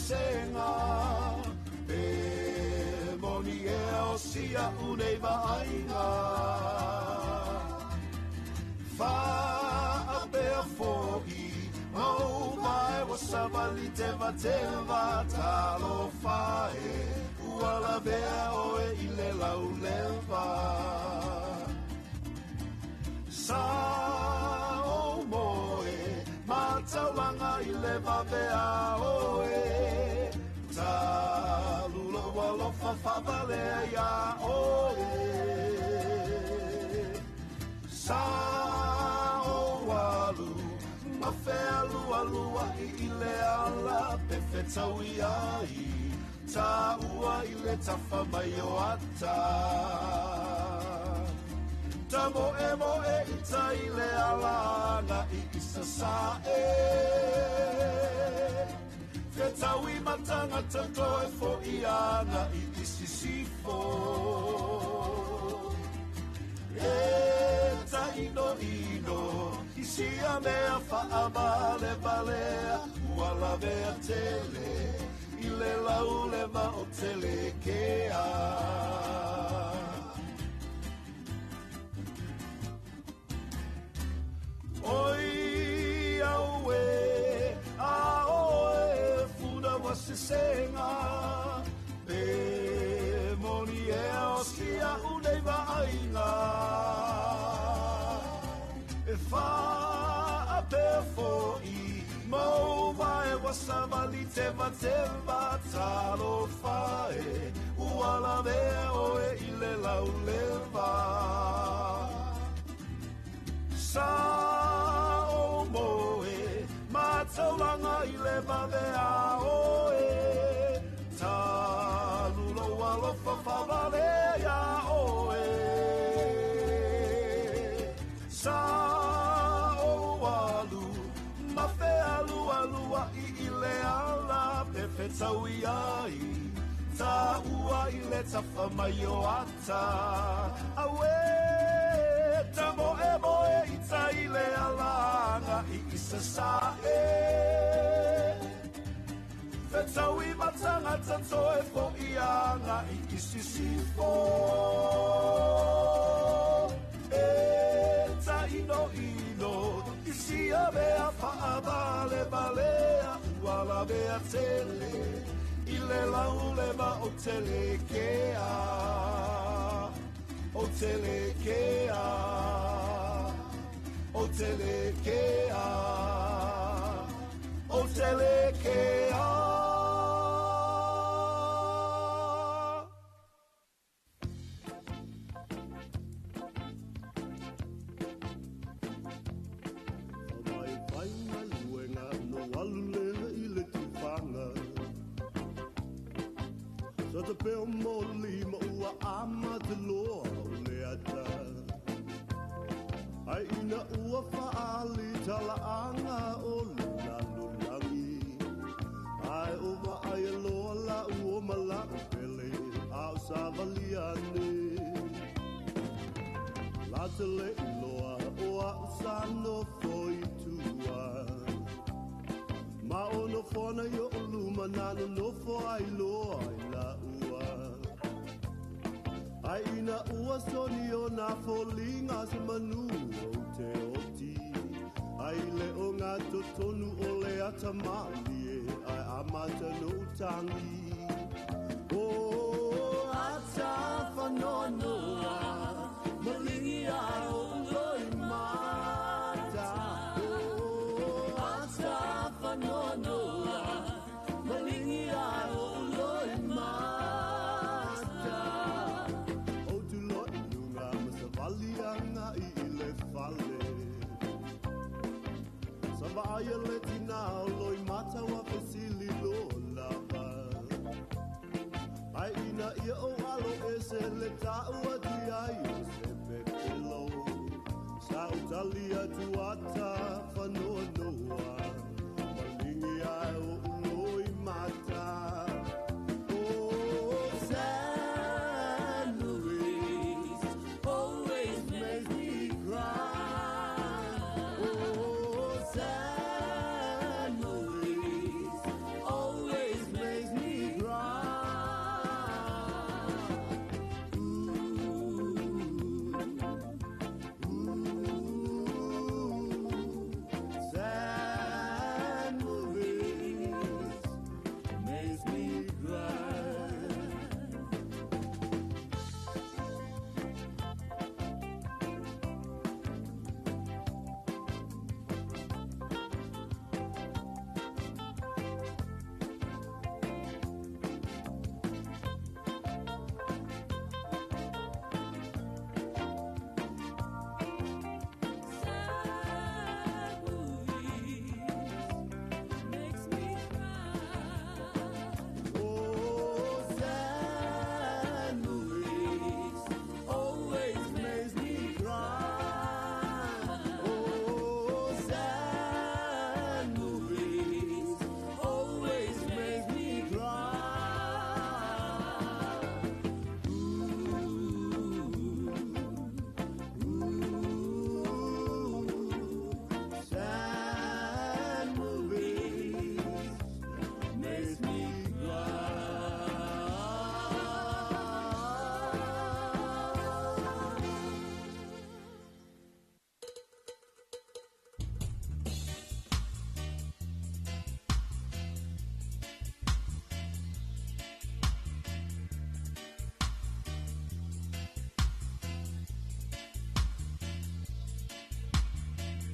sesega Pe moni e o sia unei vaaiga Faapea fo'i mau vae ua savali tevateva Talofa e ua lavea oe i le lauleva Sa o moe mataulaga i le vavea oe Talu lou alofa faavalea iā oe Sa o alu ma fealualua'i i le ala pe fetaui ai Tāua i le tafa mai o ata Ta moe moe i tai le alana i isa sa e Fetaui matangata toe fo i anga i isisifo E taino ino i sia mea faavalevale'a ua lavea tele i le lauleva o telekea Oi au e a oe funa wa sesega Pe moni e o sia unei vaaiga E faapea fo'i mau vae ua savali tevateva Talofa e ua lavea oe i le lauleva Sa o moe mataulaga i le vavea oe Talu lou alofa faavalea iā oe Sa o alu ma fealualua'i i le ala pe fetaui ai Tāua i le tafa mai o ata Auē ta moe moe i tai le alanga i isa sa e Fetaui matangata toe fo'i anga i isisifo E taino ino i sia mea faavalevalea ua lavea tele i le lauleva o telekea O telekea O telekea O telekea
Mai vai galuega no alu lea i le tufaga Sa te peo mo lima ua amata loa o le ata Ai ina ua faali talaaga o le lalolagi Ai o vaai loa lau o ma lau pele a o savalia ane Lata le iloa o a'u sa nofo i tua Ma o nofoana i o'u luma na nonofo ai loa i la'ua Ai ina ua soni o nā foliga se manu ou te oti Ai le o ngā totonu o le ata malie ai amata no tangi O ata whanoanoa malingi a o loi mata O ata whanoanoa malingi a o loi mata O tu loi lunga ma sa vali anga i le fale Sa vaai le tina o loi mata wa fesili lo lava Ai ina ia o alo e se le tāua tu ai o se pepelo Sa o tali atu ata whanoanoa Malingi ai o uloi mata Oh, San Luis always makes me cry. Oh, San Luis always makes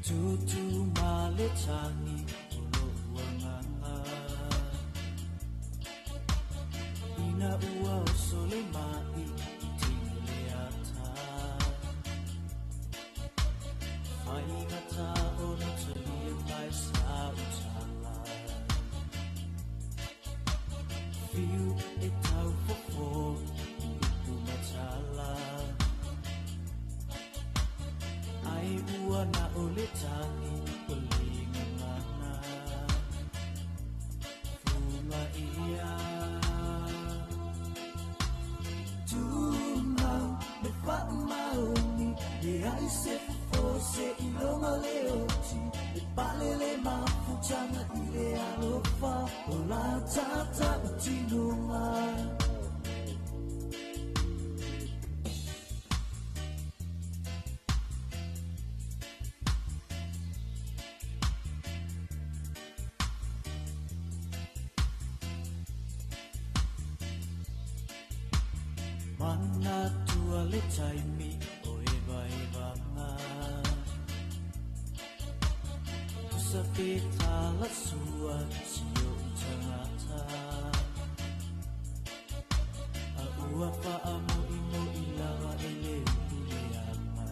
Tutu ma le tagi o lo'u agaga Ina ua oso le ma'i i tino le ata Faigata ona talia mai sa'u tala Fiu e taufofo i upu matala Ai ua na o le tagi o le gagana Fuga ia Tumau le faamaoni Leai se fofo seiloga le oti E pale le mafutaga i le alofa O la tatautinoga Manatua le taimi o evaevaga Tusa pe talasua si o'u tagata A ua faamo'imo'i lava e le upu leaga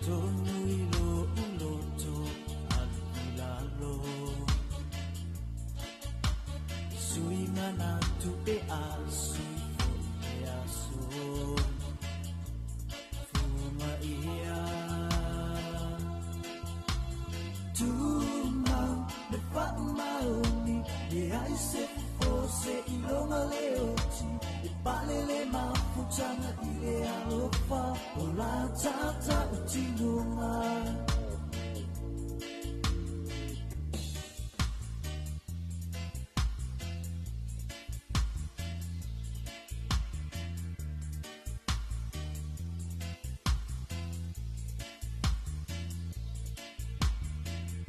Tonu i lo'u loto alu i lalo Sui manatu pe a sui fo'i le aso Fuga ia Tumau le faamaoni Leai se fofo seiloga le oti E pale le mafutaga i le alofa O la tatautinoga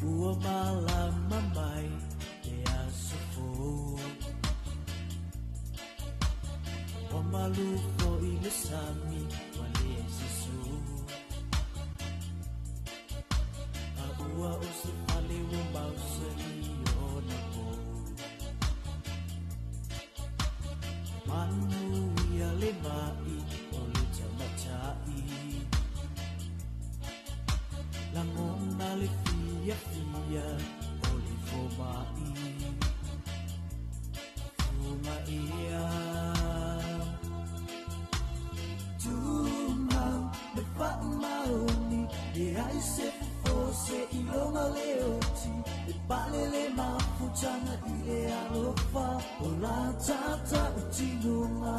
Ua malama mai le aso fou Ua malu fo'i le sami ua leai se sou A ua oso fale ua mausali ona pou Manuia le ma'i o le tamata'i Lagona le fiafia o le foma'i Fuga ia Tumau le faamaoni Leai se fofo seiloga le oti E pale le mafutaga i le alofa O la tatautinoga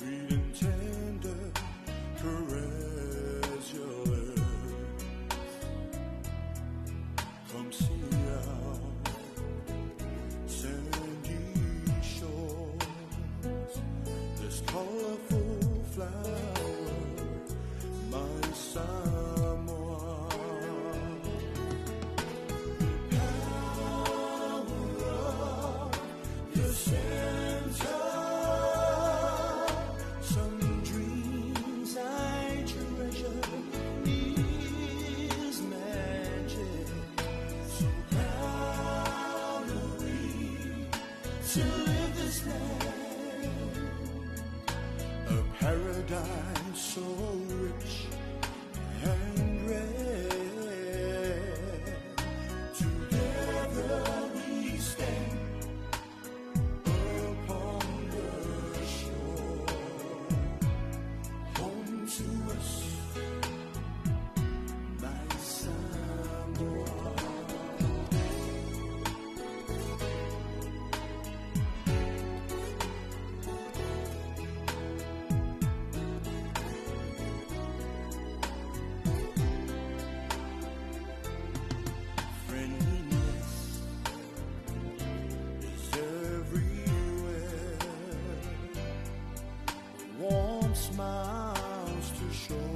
Sweet and tender, caress your lips. Come see our sandy shores, this colorful flower, my Samoa. The power of the center. Some dreams I treasure is magic. So proud are we to live this land, a paradise so rich and rare. Together we stand upon the shore, home to us, my Samoa. Friendliness is everywhere. Warm smiles to show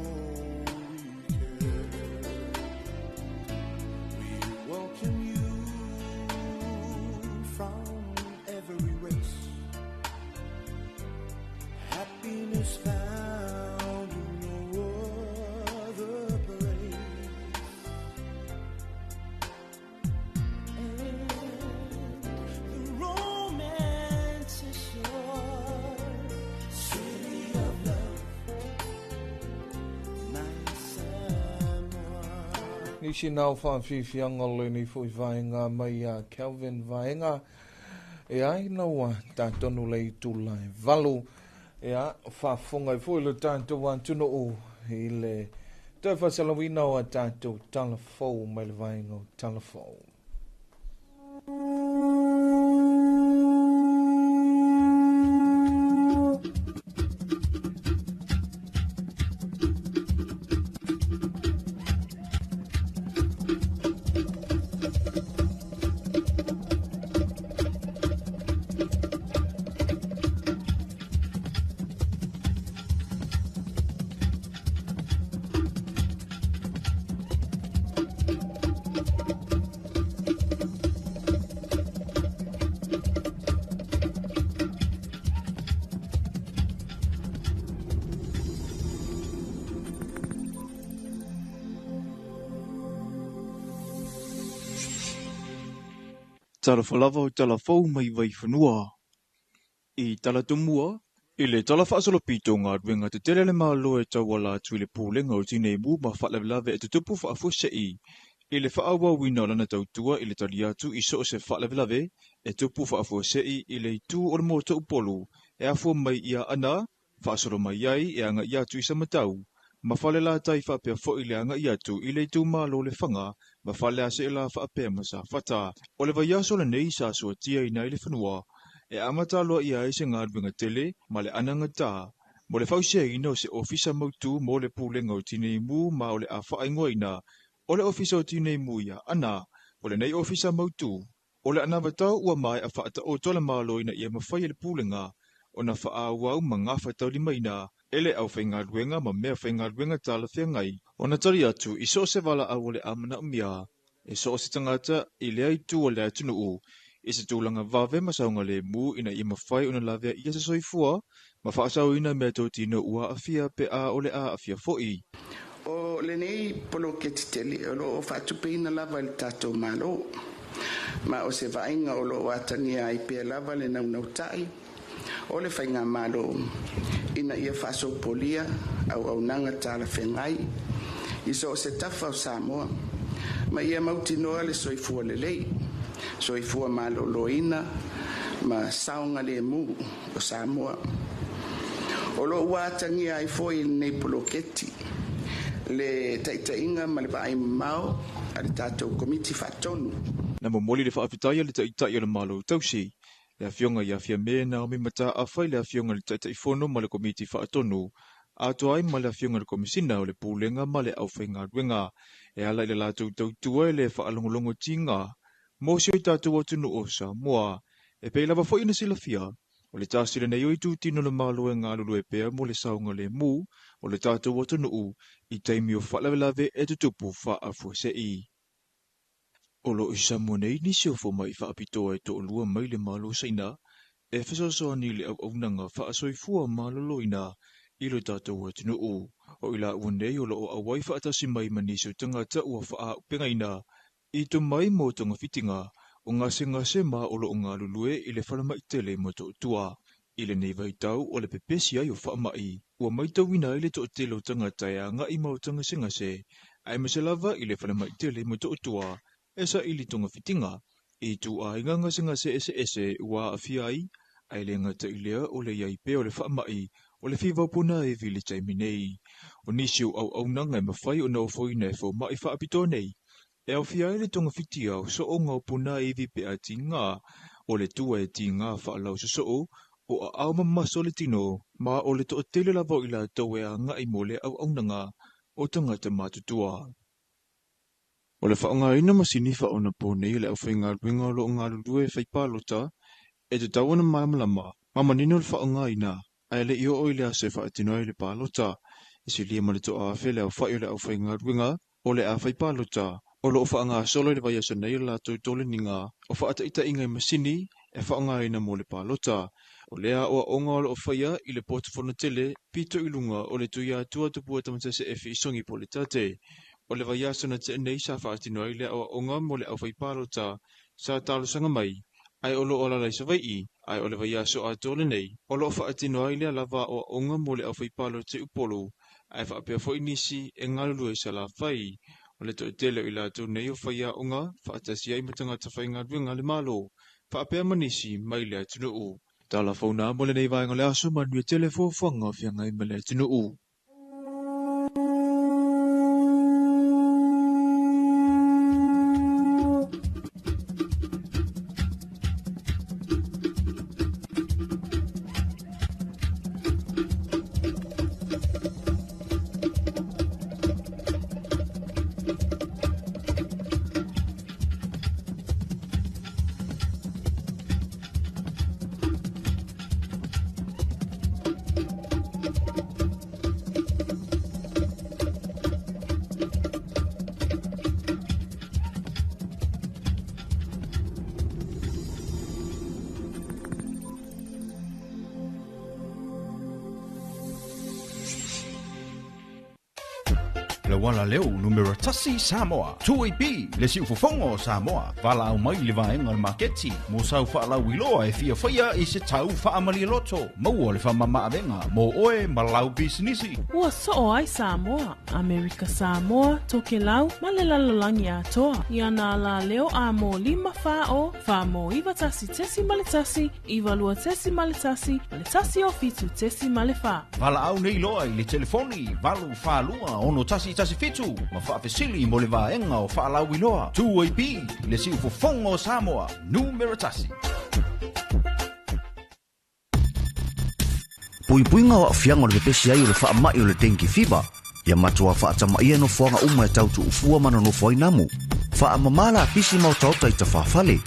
we care. We welcome you from every race. Happiness found in no other place. And the romance is sure. City of love, my Samoa.
Nisi nā o whaafiafiaga o lenei fo'i vaega mai a Kelvin Vaega e ai na ua tatonu le itula e 8 ia faafofoga ai foi le tatou atunuu i le toe faasalauina o a tatou talafou mai le vaega o talafou.
Talofa lava o talafou mai Vaifanua. I talatumua, i le tala faasolopito galuega tetele le Malo e tauala atu i le Pulega o Tineimu ma Faalavelave e Tutupu Faafuasei i le faaauauina o lana tautua i le tali atu i so o se faalavelave e tupu faafuasei i le itu o le motu o Upolu e afua mai i Aana faasolo mai ai e aga'i atu i Samatau ma Falelatai faapea fo'i le aga'i atu i le itumalo o Lefaga ma Faleaseela faapea ma Safata. O le vaiaso lenei sa suatiaina ai le fanua e amata aloaia ai se galuega tele ma le anagatā mo le fausiaina o se ofisa mautū mo le Pulega o Tineimu ma o le a faaigoaina o le Ofisa o Tineimu i Aana. O lenei ofisa mautū o le anavatau ua mae'a faataoto a le Malo ina ia mafai e le Pulega ona faaauau ma gafataulimaina e le aufaigaluega ma mea faigaluega talafeagai ona tali atu i so o se valaau o le a manaomia e so o se tagata i lea itu o le atunuu i se tulaga vave ma saogalemu ina ia mafai ona laveaia se soifua ma faasaoina mea totino ua aafia pe a o le a aafia fo'i.
O lenei poloketi tele o loo faatupeina lava i le tatou Malo, ma o se vaaiga o loo atagia ai pea lava le naunauta'i o le faigamalo ina ia faasopolia auaunaga talafeagai i so o se tafa o Samoa ma ia mautinoa le soifua lelei, soifua malōlōina ma saogalēmū o Samoa. O loo ua atagia ai fo'i lenei poloketi le taita'iga ma le vaai mamao a le tatou Komiti Faatonu.
Na momoli le faafetai a le Ta'ita'i o le Malo tausi, Le Afioga ia Fiamē Naomi Mataafa i le Afioga i le Taitaifono ma le Komiti Faatonu, atoa ai ma le Afioga i le Komisina o le Pulega ma le Aufaigaluega, e ala i le latou tautua i le faalogologotiga mo si o tatou atunuu o Samoa. E pei lava foi ona silafia, o le tasi lenei o itutino o le Malo e galulue pea mo le saogalemu o le tatou atunuu i taimi o faalavelave e tutupu faafuasei. O lo o i Samoa nei nisi o fomai faapitoa e toalua mai le Malo o Saina e fesoasoani i le auaunaga faasoifua maloloina i lo tatou atunuu. O i laua nei o lo o auai faatasi mai ma nisi o tagata ua faaaupegaina i tomai mo togafitiga o gasegase ma o lo o galulue i le falemai tele i Motootua. I lenei vaitau o le pepesi ai o faamai, ua matauina ai le toatele o tagata e agai ma o tagasegase, aemaise lava i le falemai tele i Motootua e saili togafitiga i ituaiga gasegase eseese ua aafia ai, ae le gata i lea o le i ai pea o le faamai o le fiva ponaivi i le taimi nei. O nisi o auaunaga e mafai ona ofoina e fomai faapitoa nei, e aofia ai le togafitia o sooga o ponaivi pe a tiga, o le tua e tiga faalausosoo, o aao mamaso o le tino, ma o le toatele lava o i latou e agai mo lea auaunaga o tagata matutua. O le faaaogaina masini faaonaponei a le aufaigaluega o lo o galulue e fai palota, e tatau ona malamalama ma manino le faaaogaina ae le i oo i le aso e faatino ai le palota. E silia ma le 1,000 le aofai o le aufaigaluega o le a fai palota o lo o faagasolo i le vaiaso nei o le latou toleniga o faataitaiga i masini e faaaogaina mo le palota. O lea aoaoga o lo o faia i le potu fonotele pito i luga o le Tuiatua Tupua Tamasese Efi i Songi po o le Tate. O le vaiaso na tea nei sa faatino ai le aoaoga mo le aufaipalota sa talosaga mai, ae o lo o alaala i Savaii, ae o le vaiaso atoa lenei o lo o faatino ai lea lava aoaoga mo le aufaipalota i Upolu, ae faapea foi nisi e galulue i Salafai. O le toatele o i latou nei o faiaoga faatasi ai ma tagata faigaluega a le Malo, faapea ma nisi mai le atunuu. Tala fou na mo lenei vaega o le aso, manuia tele fuafuaga o feagai ma le atunuu.
Le uala leo numera tasi Samoa. 2AP, le siufofoga o Samoa. Valaau mai i le vaega o le maketi mo sau faalauiloa e fia faia i se tau faamalie loto. Maua le faamamaavega mo oe ma lau pisinisi.
Ua soo ai Samoa, Amerika Samoa, Tokelau ma le lalolagi atoa i ana alaleo a mo 5 4 0 4 mo 91.1 92.1 ma le 107.4.
Valaau nei loa i le telefoni 842 6117 ma faafesili mo le vaega o faalauiloa. 2AP, le siufofoga o Samoa, numera tasi.
Puipuiga o aafiaga o le pepesi ai o le faamai o le dengue fever. Ia matua faatamaia nofoaga uma e tau tuufua ma nonofo ai namu. Faamamā lapisi ma otaota i tafafale.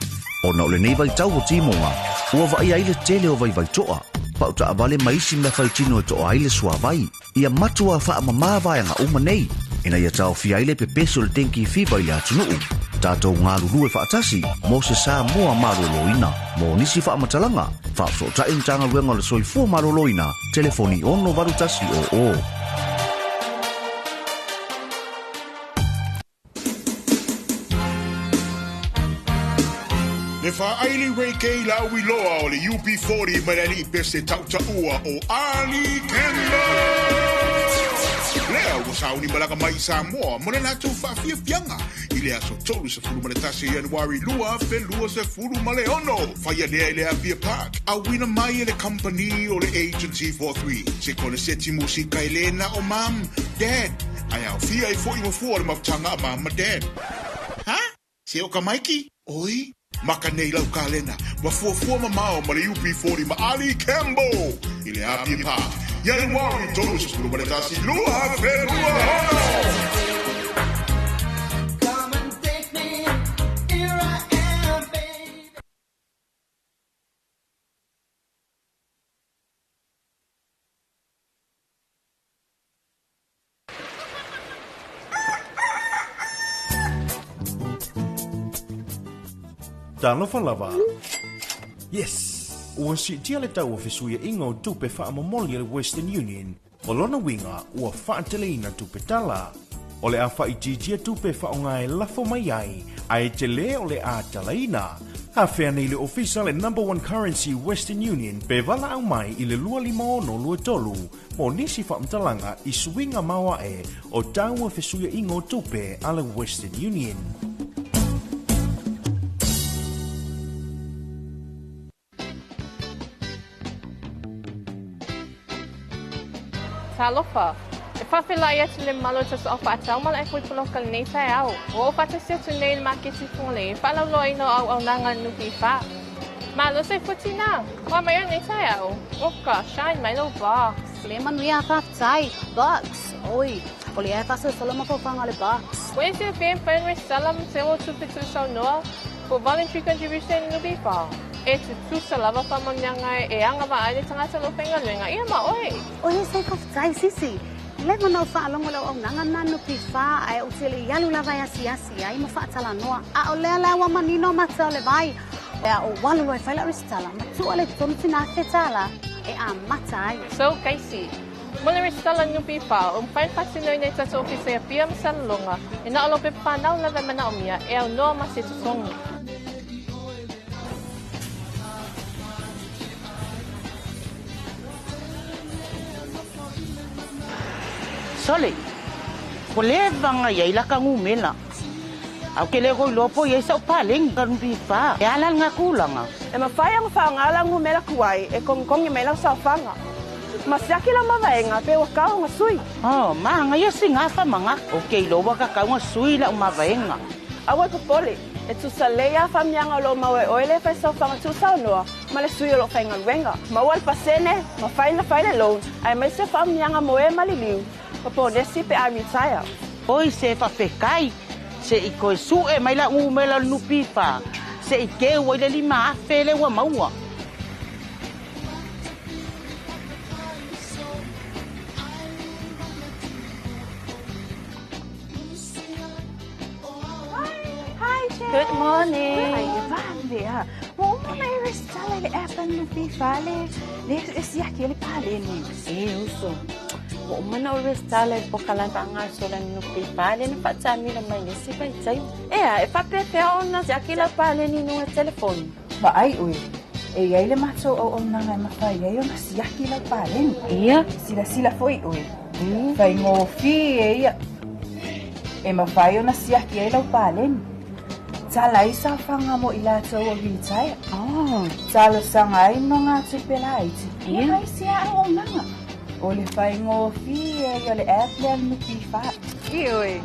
Ona o lenei vaitau o timoga, ua vaaia ai le tele o vaivaitoa. Pautaavale ma isi mea faitino e toa ai le suavai. Ia matua faamamā vaega uma nei. Ina ia taofia ai le pepesi o le dengue fever i le atunuu. Tatou galulue faatasi mo se Samoa maloloina. Mo nisi faamatalaga, faafesootai Matagaluega o le Soifua Maloloina, telefoni 68100.
Le faaili Ray la uiloa o le UB40 mai le alii pese tautaua o Ali Campbell. Lea ua sauni malaga mai i Samoa mo le latou faafiafiaga i le aso 31 Ianuari 2026. Faia lea i le Apia Park, auina mai e le company o le Agency 43. Se koneseti musika e le na o mam, dad, ae aofia ai foi ma fua o le mafutaga a mam ma dad. Ha? Se o ka maiki? Oi? Maka nei lau kalena, ma fuafua mamao ma le UB40 ma Ali Campbell i le Apia Park. Ianuari 31 2026.
Talofa lava. Yes! Ua siitia le tau o fesuiaʻiga o tupe faamomoli a le Western Union. O lona uiga, ua faateleina tupe tala. O le a faaitiitia tupe e faaaoga e lafo mai ai, ae tele o le a talaina. Afea nei le ofisa le Number One Currency Western Union pe valaau mai i le 25623 mo nisi faamatalaga i suiga maoae o tau o fesuiaʻiga o tupe a le Western Union.
Talofa! E faafeiloai atu le mamalu o Tasoa Faatau ma le Aifoi Poloka i lenei taeao. Ua ou faatasi atu nei i le maketi Fugalei e faalauiloaina o auaunaga a le NPF. Malo soifua tinā! Ua mai oe i lenei taeao? Oka, shine mai lou box!
Le manuia faafetai, box! Oi, o lea e faasolosolo mafaufauga o le box.
Ua e silafia e mafai ona resitala ma sewa o tupe tuusaunoa for voluntary contribution i NPF. E tutusa lava faamanuiaga e agavaa ai le tagata o lo o faigaluega ia ma oe.
Oi se faafetai sisi. Leva ona ou faalogo i le auaunaga lena NPF ae ou te le i alu lava e asiasi ai ma faatalanoa. A o lea la ua manino mata o le vai. A ou alu loa e fai lau resitala, matua lea i totonu sina $1,000 e amata ai.
So Casey, mo le resitala NPF, ua mafai ona faatinoina i tatou ofisa i Apia ma Salelologa, e na o lou pepa fanau lava e manaomia e aunoa ma se totogi.
Sole, ua leva ona i ai laka numera. Ae ou te le o iloa po o i ai sau paleni ka NPF. E a la lena tulaga?
E mafai ona faaaoga lau numera tuai e kogikogi mai lau saofaga. Ma siaki lau mavaega pe ua tau ona sui.
Oh, manaia sina faamanatu. Ou te iloa ua tatau ona sui lau mavaega.
Aua e popole, e tusa lelei lava faamanuiaga o lo o maua e oe le fai saofaga tuusaunoa ma le sui o lo o faigaluega. Maua le pasene, mafai ona fai le loan, aemaise faamanuiaga mo e maliliu ma ponesi pe a retire.
Oi se faafetai, se i toe sue mai lau numera o le NPF, se i teu ai le $5,000 lea ua maua.
Hi, Jen.
Good morning.
Ai, vave a. Ua uma ona e resitala i le app a le NPF le, le e siaki ai le paleni.
E uso, ua uma ona ou resitala i le polokalame faagasolo a le NPF lea na faataamilo mai i le isi vaitaimi. Ea, e faapefea ona siaki lau paleni i luga o le telefoni?
Vaai ʻoe, e i ai le matou auaunaga e mafai ai ona siaki lau paleni.
Ia.
Silasila foi ʻoe, faigofie ia. E mafai ona siaki ai lau paleni. Tala ai saofaga mo i latou ua retire.
Oh.
Talosaga ai nogatupe laiti.
Ia.
Ma isi lava auaunaga. O le faigofie ia o le app lea a le NPF. Ioe,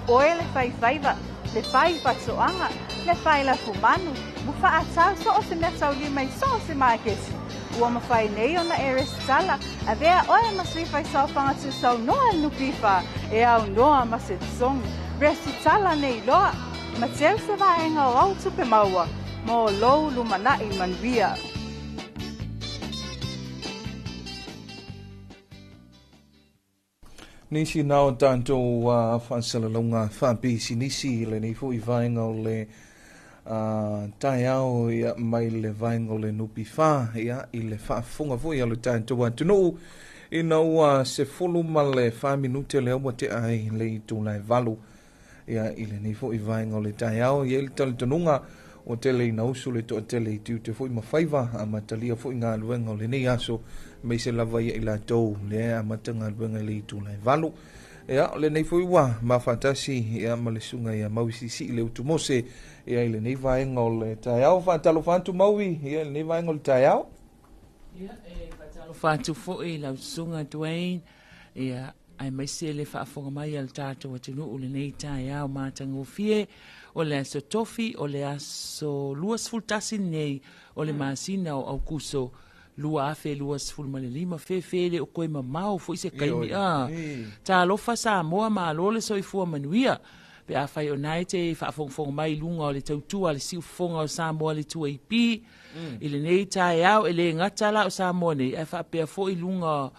ʻoe le faifaiva, le fai faatoaga, le fai lafumanu, ma faatau so o se mea taulima i so o se maketi. Ua mafai nei ona e resitala, avea oe ma sui fai saofaga tuusaunoa a le NPF e aunoa ma se totogi. Resitala nei loa, ma teu se vaega o au tupe maua mo lou lumanai manuia.
Nisi na o tatou faasalalauga faapisinisi i lenei foi vaega o le taeao ia, mai le vaega o le NPF ia, i le faafofoga foi a le tatou atunuu ina ua 14 minute lea ua tea ai le itula e 8 ia, i lenei foi vaega o le taeao. E i ai le talitonuga ua tele ina usu le toatele i tiute foi ma faiva amatalia foi galuega o lenei aso, aemaise lava ia i latou lea e amata galuega i le itula e 8. Ia, o lenei foi ua mafaatasi ia, ma le susuga ia Maui Siisii Leutu Mose ia, i lenei vaega o le taeao. Faatalofa atu Maui ia, i lenei vaega o le taeao.
Ia, e faatalofa atu foi i lau susuga Dwayne, ia, Aemaise le faafofoga mai a le tatou atunuu i lenei taeao matagofie, o le aso Tofi, o le aso 21 lenei o le masina o Aukuso 2025, fefe le o koe mamao foi se kaimi a. Talofa Samoa, malo le soifua manuia. Pe afai o na e te faafogafoga mai i luga o le tautua a le siufofoga o Samoa le 2AP, i lenei taeao e le gata la o Samoa nei, ae faapea foi luga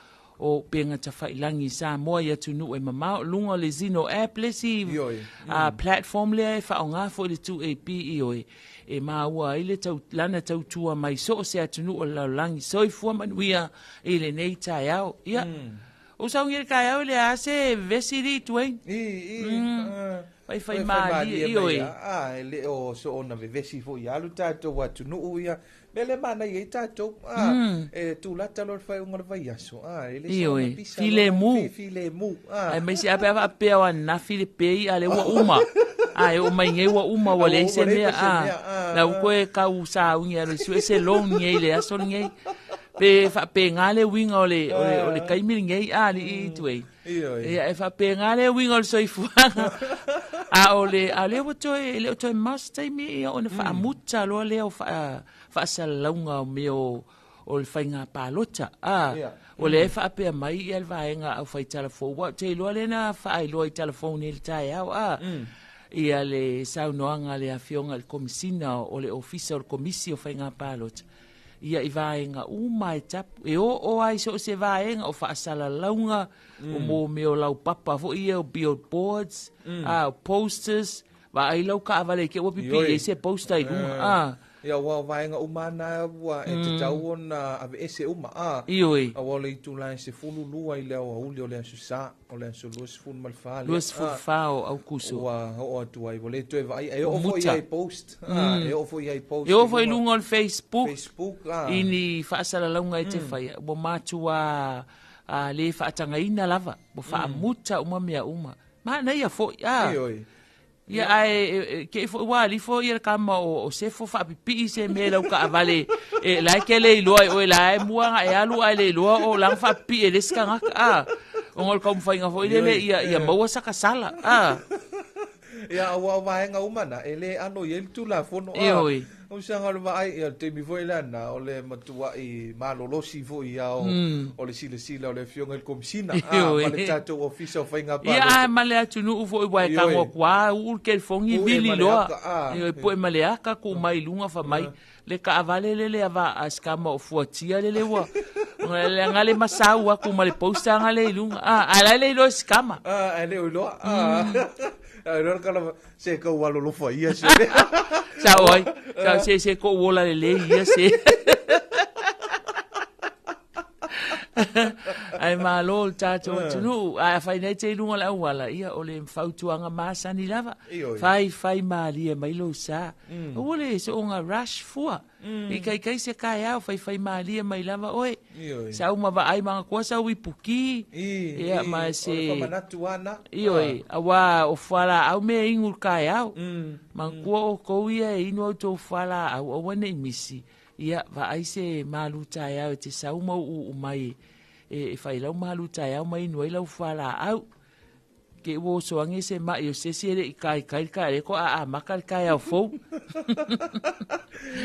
o upega tafailagi i Samoa i atunuu e mamao, luga o le Zeno app, le isi platform lea e faaaoga foi le 2AP ioe, e maua ai le tau, lana tautua mai so o se atunuu o le lalolagi. Soifua manuia i lenei taeao. Ia, ou sauni i le taeao e leai lava se vevesi alii Dwayne. Faifai malie, ioe.
A, e le o soona vevesi foi ia lo tatou atunuu ia. Mea lea e manaia ai tatou, a, e tulata loa le faaiuga o le vaiaso, a, e le soona pisa loa.
Filemu.
Filemu, a.
Aemaise a pe a faapea o ananafi le pei, a lea ua uma. A e oo mai nei ua uma, ua leai se mea, a. La ua toe tau sauni e alu e sue se loan nei i le aso lenei. Pe faapena le uiga o le, o le, o le taimi lenei, a, alii Dwayne. Ia, e faapena le uiga o le soifuaga. A o le, a o lea ua toe, e le o toe mamao se taimi ia ona faamuta loa lea o faasalalauga o mea o, o le faiga palota. A, o lea e faapea mai ia le vaega aufai talafou, aua ou te iloa lea na faailoa i talafou nei i le taeao, a, ia le saunoaga a le Afioga i le Komesina o le Ofisa o le Komisi o Faiga Palota, ia i vaega uma e tapu, e oo lava i so o se vaega o faasalalauga, o mō mea o laupapa foi ia o billboards, a, o posters, vaai lau taavale i te i ua pipii ai se poster i luga, a.
Ia, aua o vaega uma lava na ua e tatau ona aveese uma, a.
Ioe.
Aua o le itula e 12 i le aoauli o le Aso Sa, o le aso 24 lea.
24 o Aukuso.
Ua oo atu ai, ua le toe vaai. E oo foi i ai post. E oo foi i ai post.
E oo foi i luga o le Facebook.
Facebook, a.
I ni faasalalauga e te faia. Ua matua le faatagaina lava. Ua faamuta uma mea uma. Manaia foi, a.
Ioe.
Ia, ae te i foi ua alifo ia le kama o Sefo faapipii se mea i lau taavale e la e te le iloa e oe la e mua na e alu ae le iloa o lana faapipii e le isi tagata, a. Ona o le taumafaiga foi lele ia maua saka sala, a.
Ia, aua o vaega uma na, e le ano i ai le Tulafono, a.
Ioe.
O saga o le vaai, ia, o le taimi foi lena, o le matuai malolosi foi ia o, o le silasila o le Afioga i le Komesina, a, ma le tatou Ofisa o Faiga
Palota. Ia, ae ma le atunuu foi ua e tago atu lava, uu le telefoni, vili loa. Ioe, pue ma le aka, tuu mai i luga, fai mai, le taavale lele a va a si tama o Fuatia lele ua, leaga le masau atu ma le poster nga le i luga. A, ae la e le iloa e si tama.
A, ae le o iloa. A, a iloa le kala, se kau alolofa ia se.
Sa oi, sa se se ko ola lelei ia se. Ae malo le tatou atunuu. Ae afai nei te i luga o le auala, ia o le fautuaga masani lava. Fai fai malie mai lou sa. Aua le soonga rush fua. I kaikai se kaeao, fai fai malie mai lava oe. Sau ma vaai manatua sau ipuki. Ia ma se.
O le faamanatu lava na.
Ioe, aua o fualaau mea e inu i le kaeao. Manatua outou ia e inu a outou fualaau, aua ne i misi. Ia, vaai se malu taeao e te sau ma uuuu mai e fai lau malu taeao ma inu ai lau fualaau. Ke ua oso age se mai o se isi e le i kaikai le kaeao, lea toa amata le taeao fou.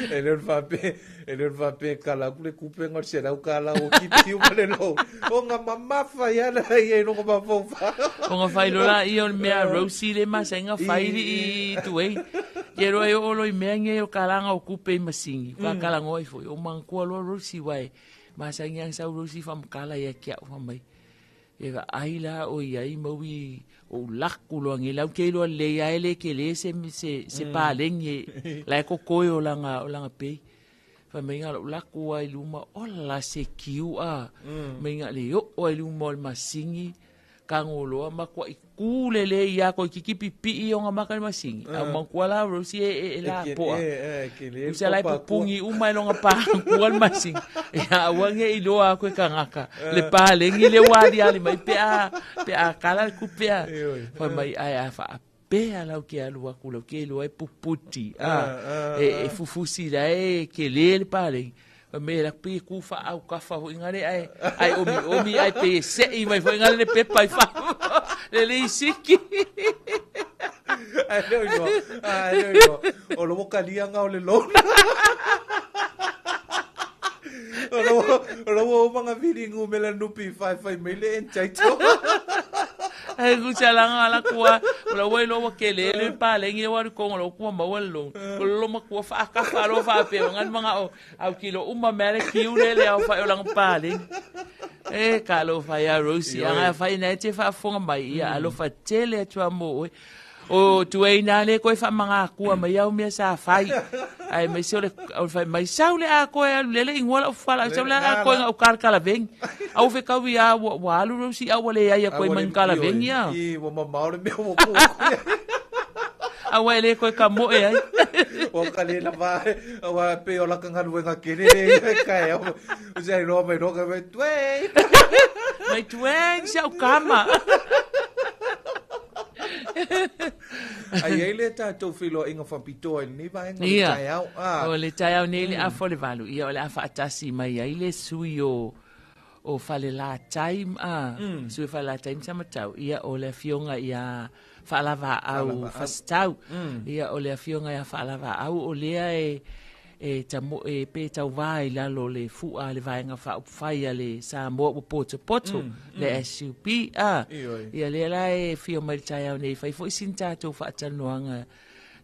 E le o le faapea, e le o le faapea e kala atu le kupe na o le $100 ua kiti uma le loan. O na mamafa ia na ia i luga mafaufau.
O na fai loa laia o le mea a Rosie le masani na fai i Tuei. Ke loa e oo loa i mea nei o kalaga o kupe i masini, fatalanoa ifo, o manatua loa Rosie aua e masani lava ona sau Rosie faamatala ia te au fai mai, E vaai la ʻoe i ai maui o ulaku loa nei lau ke iloa lelei lava e le tele se paleni e la e totoe o lana pay. Fai mai na o lou laku lava i luma, ola se kiu a. Mai na le oo lava i luma o le masini, tago loa matuai tu lelei lava toeitiiti pipii ona maka i le masini. A manatua la Rosie e lapoa. Usa la e pupuni uma e lona pākua le masini. Ia aua ne i iloa aku e tagata le paleni lea ua aliali mai pe a pe a kala le kupe a. Fai mai ae a faapea lau ke alu aku lau ke iloa e puputi a e fufusi la e kele le paleni. Fai mai la pi ku fa au kafa ho ingale ai ai omi omi ai pe se i mai fo ingale le pepa i fa. Le le siki.
Ai leo iloa, ai leo iloa. O lo kalia nga o le loan. O lo o lo o manga vili ngu mela nupi fai fai mai le entitle.
Ai ku chalanga ala kua, o la wai lo wa kele le pa le ngi wa ko lo ku ma wa lo. Ko lo ma ku fa ka fa lo fa pe ngan manga o au kilo uma me le kiu le le au fa o lang pa le. E ka lo fa ya Rosie, anga fa ina te fa fonga mai ia alo fa tele atu mo oi. O tuaina le koe fa manga kua mai au mea sa fai. Ai mai se o le o fai mai sau le a koe alu lele ingoa lau fala sau le a koe ngau kala kala vengi. Au fe kau ia wa wa alu Rosie au le ia koe mai kala vengi ia.
I wa mamao le mea ua ku.
Au le koe ka moe ai.
O ka le lava wa pe o la ka ngaluenga kele le ka e au. O se ai loa mai loa ka mai tuei.
Mai tuei si au kama.
Ai ai le tātou feiloaiga faapitoa i lenei vaega o le
Ia.
taeao. Ah.
O le taeao nei le afa o le valu. Ia o le a faatasi mai ai le sui o o Falelatai a sui o Falelatai ma Samatau. Ia o le afioga ia Faalavaau
Faalavaau.
Fasitau. Ia o le afioga ia Faalavaau o lea e e tamo e pe tauvā i lalo o le fu'a a le Vaega Faaupufai a le Samoa ua potopoto le SUP a.
Ioe.
Ia lea la e fia mai le taeao nei fai foi sina tatou faatalanoaga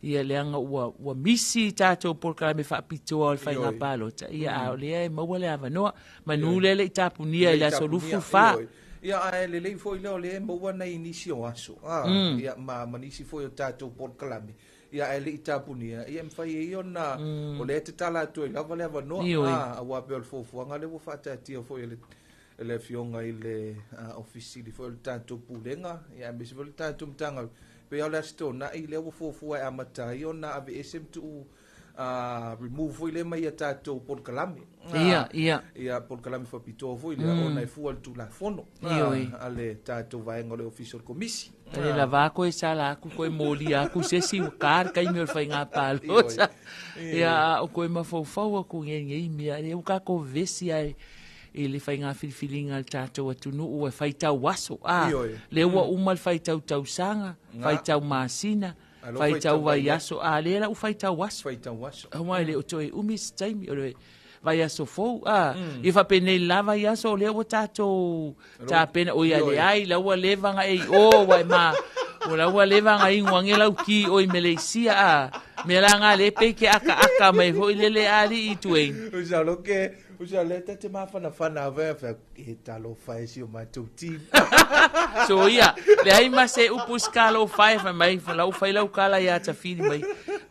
ia leaga ua ua misi tatou polokalame faapitoa o le faiga
Ioe.
palota. Ia a o lea e maua le avanoa manu lea le i tapunia i le aso 24.
Ioe. Ia, ae lelei foi lea o lea e maua nai nisi o aso. Ah, ia, ma, ma nisi foi o tatou polokalame. Ia, ae le i tapunia, ia e mafai ai ona, o lea e tatala atu ai lava le avanoa.
Ioe.
Ah, aua pei o le fuafuaga lea ua faataatia foi e le, e le afioga i le Ofisa Sili foi o le tatou Pulega, ia aemaise foi le tatou Matagaluega. Pei lava o le Aso Toonai lea ua fuafua e amata ai ona aveese ma tuu remove foi lea mai ia tatou polokalame.
Ia, ia.
Ia, polokalame faapitoa foi lea, ona e fua i le Tulafono,
Ioe.
a le tatou vaega o le Ofisa o le Komisi.
Le lava koe sala aku koe moli aku se si ua ka le taimi o le faiga palota. Ia, a o koe mafaufau aku nge nge mea, le ua kākou vevesi ai i le faiga filifiliga a le tatou atunuu e faitau aso. A,
Ioe.
le ua uma le faitau tausaga,
Nga.
faitau masina,
Alo
faitau
faitau
vaiaso. A, lea la ua faitau aso.
Faitau aso.
Aua e le o toe umi se taimi o le vaiaso fou. A, ia faapenei la vaiaso o lea ua tatou tapena. O ia
Ioe.
leai, la ua leva na e i o, wa e ma, o la ua leva na ingo ange lau ki o i Malaysia. A, mea la ngā le pe ke aka aka mai hoi lele ali i tuei.
O sa lo ke, o sa le tate mafanafana avea fa e talofa e si o matou team.
So ia, le ai ma se upu skalo fai fa mai, fa lau fai lau kala ia tafili mai.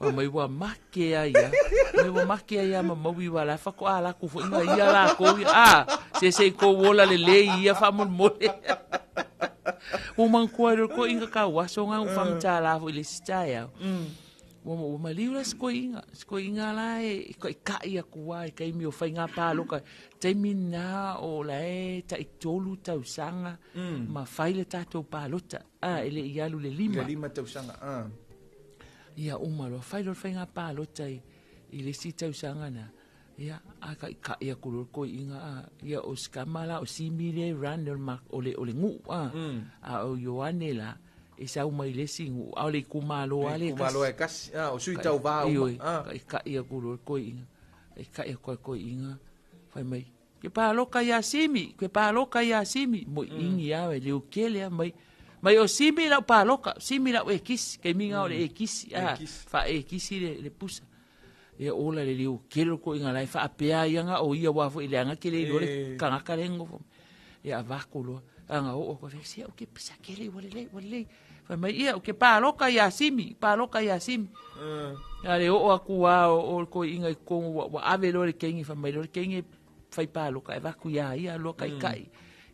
O mai ua make ai ia. Mai ua make ai ia ma maui wa la fa ko ala ku fo inga ia la ko ia. A, se se ko wola le le ia fa mo mole. O man ko ro ko inga ka waso nga u fam ta la fo le style. Ua ua maliu la sikoiga sikoiga la e kaʻikaʻi aku ai taimi o faiga paloka taimi na o la e taʻitolu tausaga ma fai le tatou palota a e leʻi alu le lima
Le lima tausaga. Ah.
ia uma loa fai loa le faiga palota i i le isi tausaga na ia a kaʻikaʻi aku loa le koiʻiga a ia o sikama la o Simi le run o le ma- o le o le guʻu a a o Ioane la e sau mai le isi guʻu a o le itumalo a le
Itumalo e kasi. Ah, o sui tauvā uma.
Ioe,
Ah.
kaʻikaʻi aku loa le koiʻiga kaʻikaʻi aku a le koiʻiga fai mai ke paloka iā Simi ke paloka iā Simi moʻiʻigi a e leokele a mai mai o Simi lau paloka Simi lau e kisi kaimiga o le e kisi a
Ekisi.
fa e kisi le, le pusa ia ola le leokele o koiga la e faapea ia nga o ia wa foi le anga ke le iloa le
E.
kagaka le ngofo ia avako loa anga oo ko fe o ke pisa kele ua lelei ua lelei fai mai ia o ke paloka iā Simi paloka iā Simi a le oo aku a o o le koiʻiga i totonu ua ua ave loa le keigi fai mai loa le keigi fai paloka e vaku iā ia loa kaʻikaʻi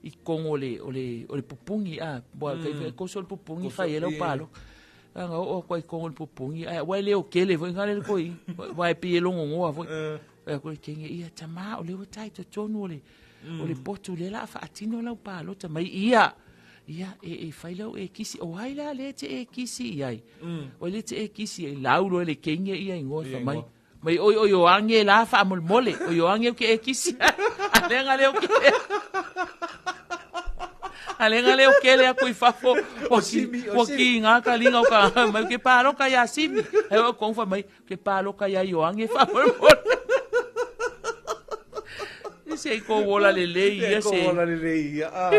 i totonu o le o le o le pupugi a ua kai koso le pupugi fai ai lau paloka anga oo aku ai i totonu o le pupugi ae ua e leo kele foi ngale le koiʻiga ua e pei e logogoa foi Fai aku le keigi ia tamā o le ua tai totonu o le o le potu le la faatino lau palota mai ia ia e e fai lau e kisi o ai la le te e kisi i ai o le te e kisi ai lau loa le keigi ia ingoa
Ia
fai mai
ingoa.
Mai oi o Ioange la faamolemole, o Ioange ke e kisi. Alega leo ke. Alega leo kele aku i fafo. O
Simi, o
o
Simi.
ki ngā ka linga o ka mai ke pāloka ia Simi. He o kong fa mai ke pāloka ia Ioange faamolemole. Se i ko wola le lei ia
E ko
se.
ola lelei ia. Ah.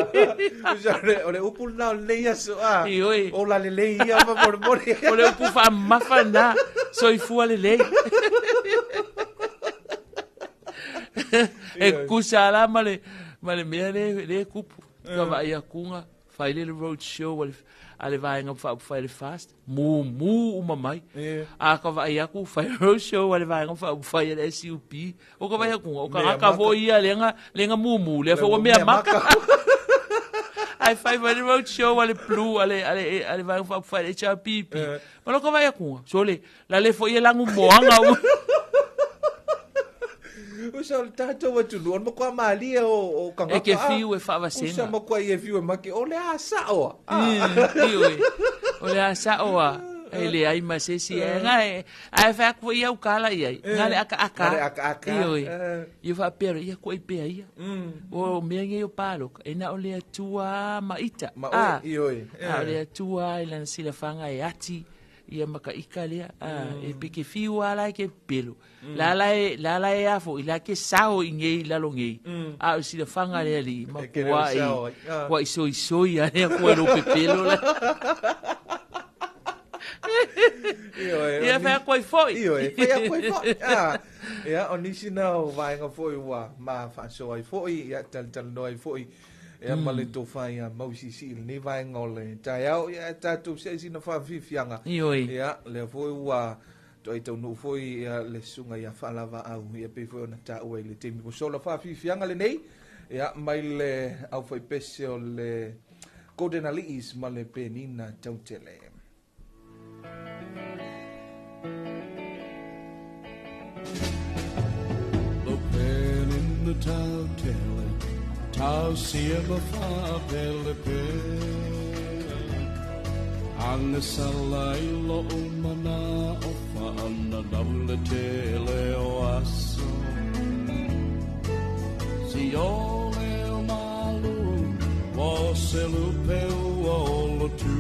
Usa o le upu lena o lenei aso. Ah.
Ioe.
Ola lelei ia faamolemole.
O le upu faamamafa lena, soifua lelei. E kusa la ma le mea le kupu. Ka vaai akuga, fai le road show a le vaega faaupufai le fast, mumu uma mai. A ka vaai aku, fai road show a le vaega faaupufai a le SUP. O ka vaai akuga, o ka
Mea
gaka
maka.
foi ia lega mumu, lea foi ua mea maka. Ai fai fai le road show a le blue a le vaega faaupufai a le HRPP. Ma lo ka vaai akuga, sole, la le foi e lagu moaga.
Usa o le tatou atunuu, o le matua malie o kangaka.
E ke fiu e faavasega.
Usa matua i e fiu e make, o le a sao a.
Ioe. O le a sao a. E le ai ma se isi. E nga e, ae fai aku ia ukala i ai. Nga le aka aka.
Nga le aka aka.
Ioe. Ia whaapea, ia koe pea ia. O mea nge o pāloka. E na o le atua ma ita.
Ma oe, ioe.
A o le atua i lana silafaga e ati ia makaika lea. E peke fiu ala e ke pelo. La la e la la e afo i la ke sao i ngei lalo ngei. A o silafaga lea li ma
E ke leo
kua i
sao ai.
kua i soi soi a lea kua lo pepelo la.
Ioe,
Ia
o
fai koe foi.
Ioe, fai koe foi. Ah. Ia, o nisi na o vaega foi ua ma faasoa ai foi, ia talatalanoa ai foi. Ia ma le tofa ia mausisi i lenei vaega o le taeao, ia e tatou se sina faafiafiaga.
Ioe.
Ia, lea foi ua toai taunuu foi ia le susuga ia Faalavaau, ia pei foi ona taua i le taimi ua sola faafiafiaga lenei. Ia, mai le aufaipese o le Golden Ali'is ma le Penina Tautele.
Lo pen in the tau tele, tau sia ma fa pele pe. Anga sala i lo umana o fa ana nau le tele o aso. Si o le o malu, o se lupe ua o lo tu.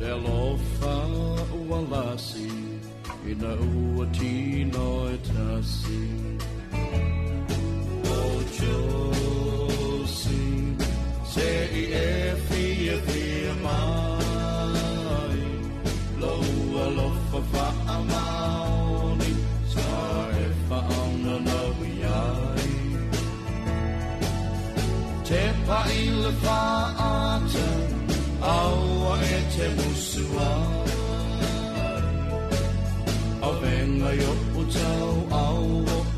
Le alofa ua lasi, ina ua tino e tasi. O Josi, se i e fia fia mai, lo alofa faamaoni, sa e whaona nau iai. Te pai le whaata, aua e te musu ai. Au venga i o tau, au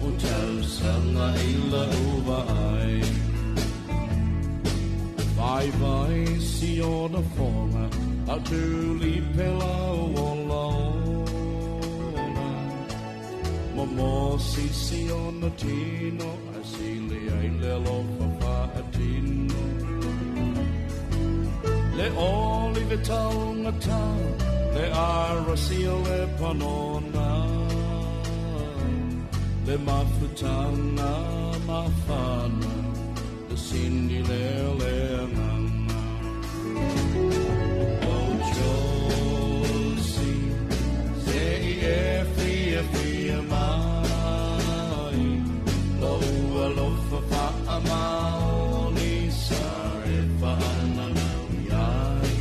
o tau, sanga i la uva ai. Vai vai si ona whonga, au tuli pela o laona. Mo mo si si ona tino, a si le ai le alofa whaatino. Le oli ve taungata, le arasi o le panona. Le mafutanga mafana, le sini le le nganga. O Josi, se i e fia fia mai, lo alofa faamaoni sa e whaana nau iai.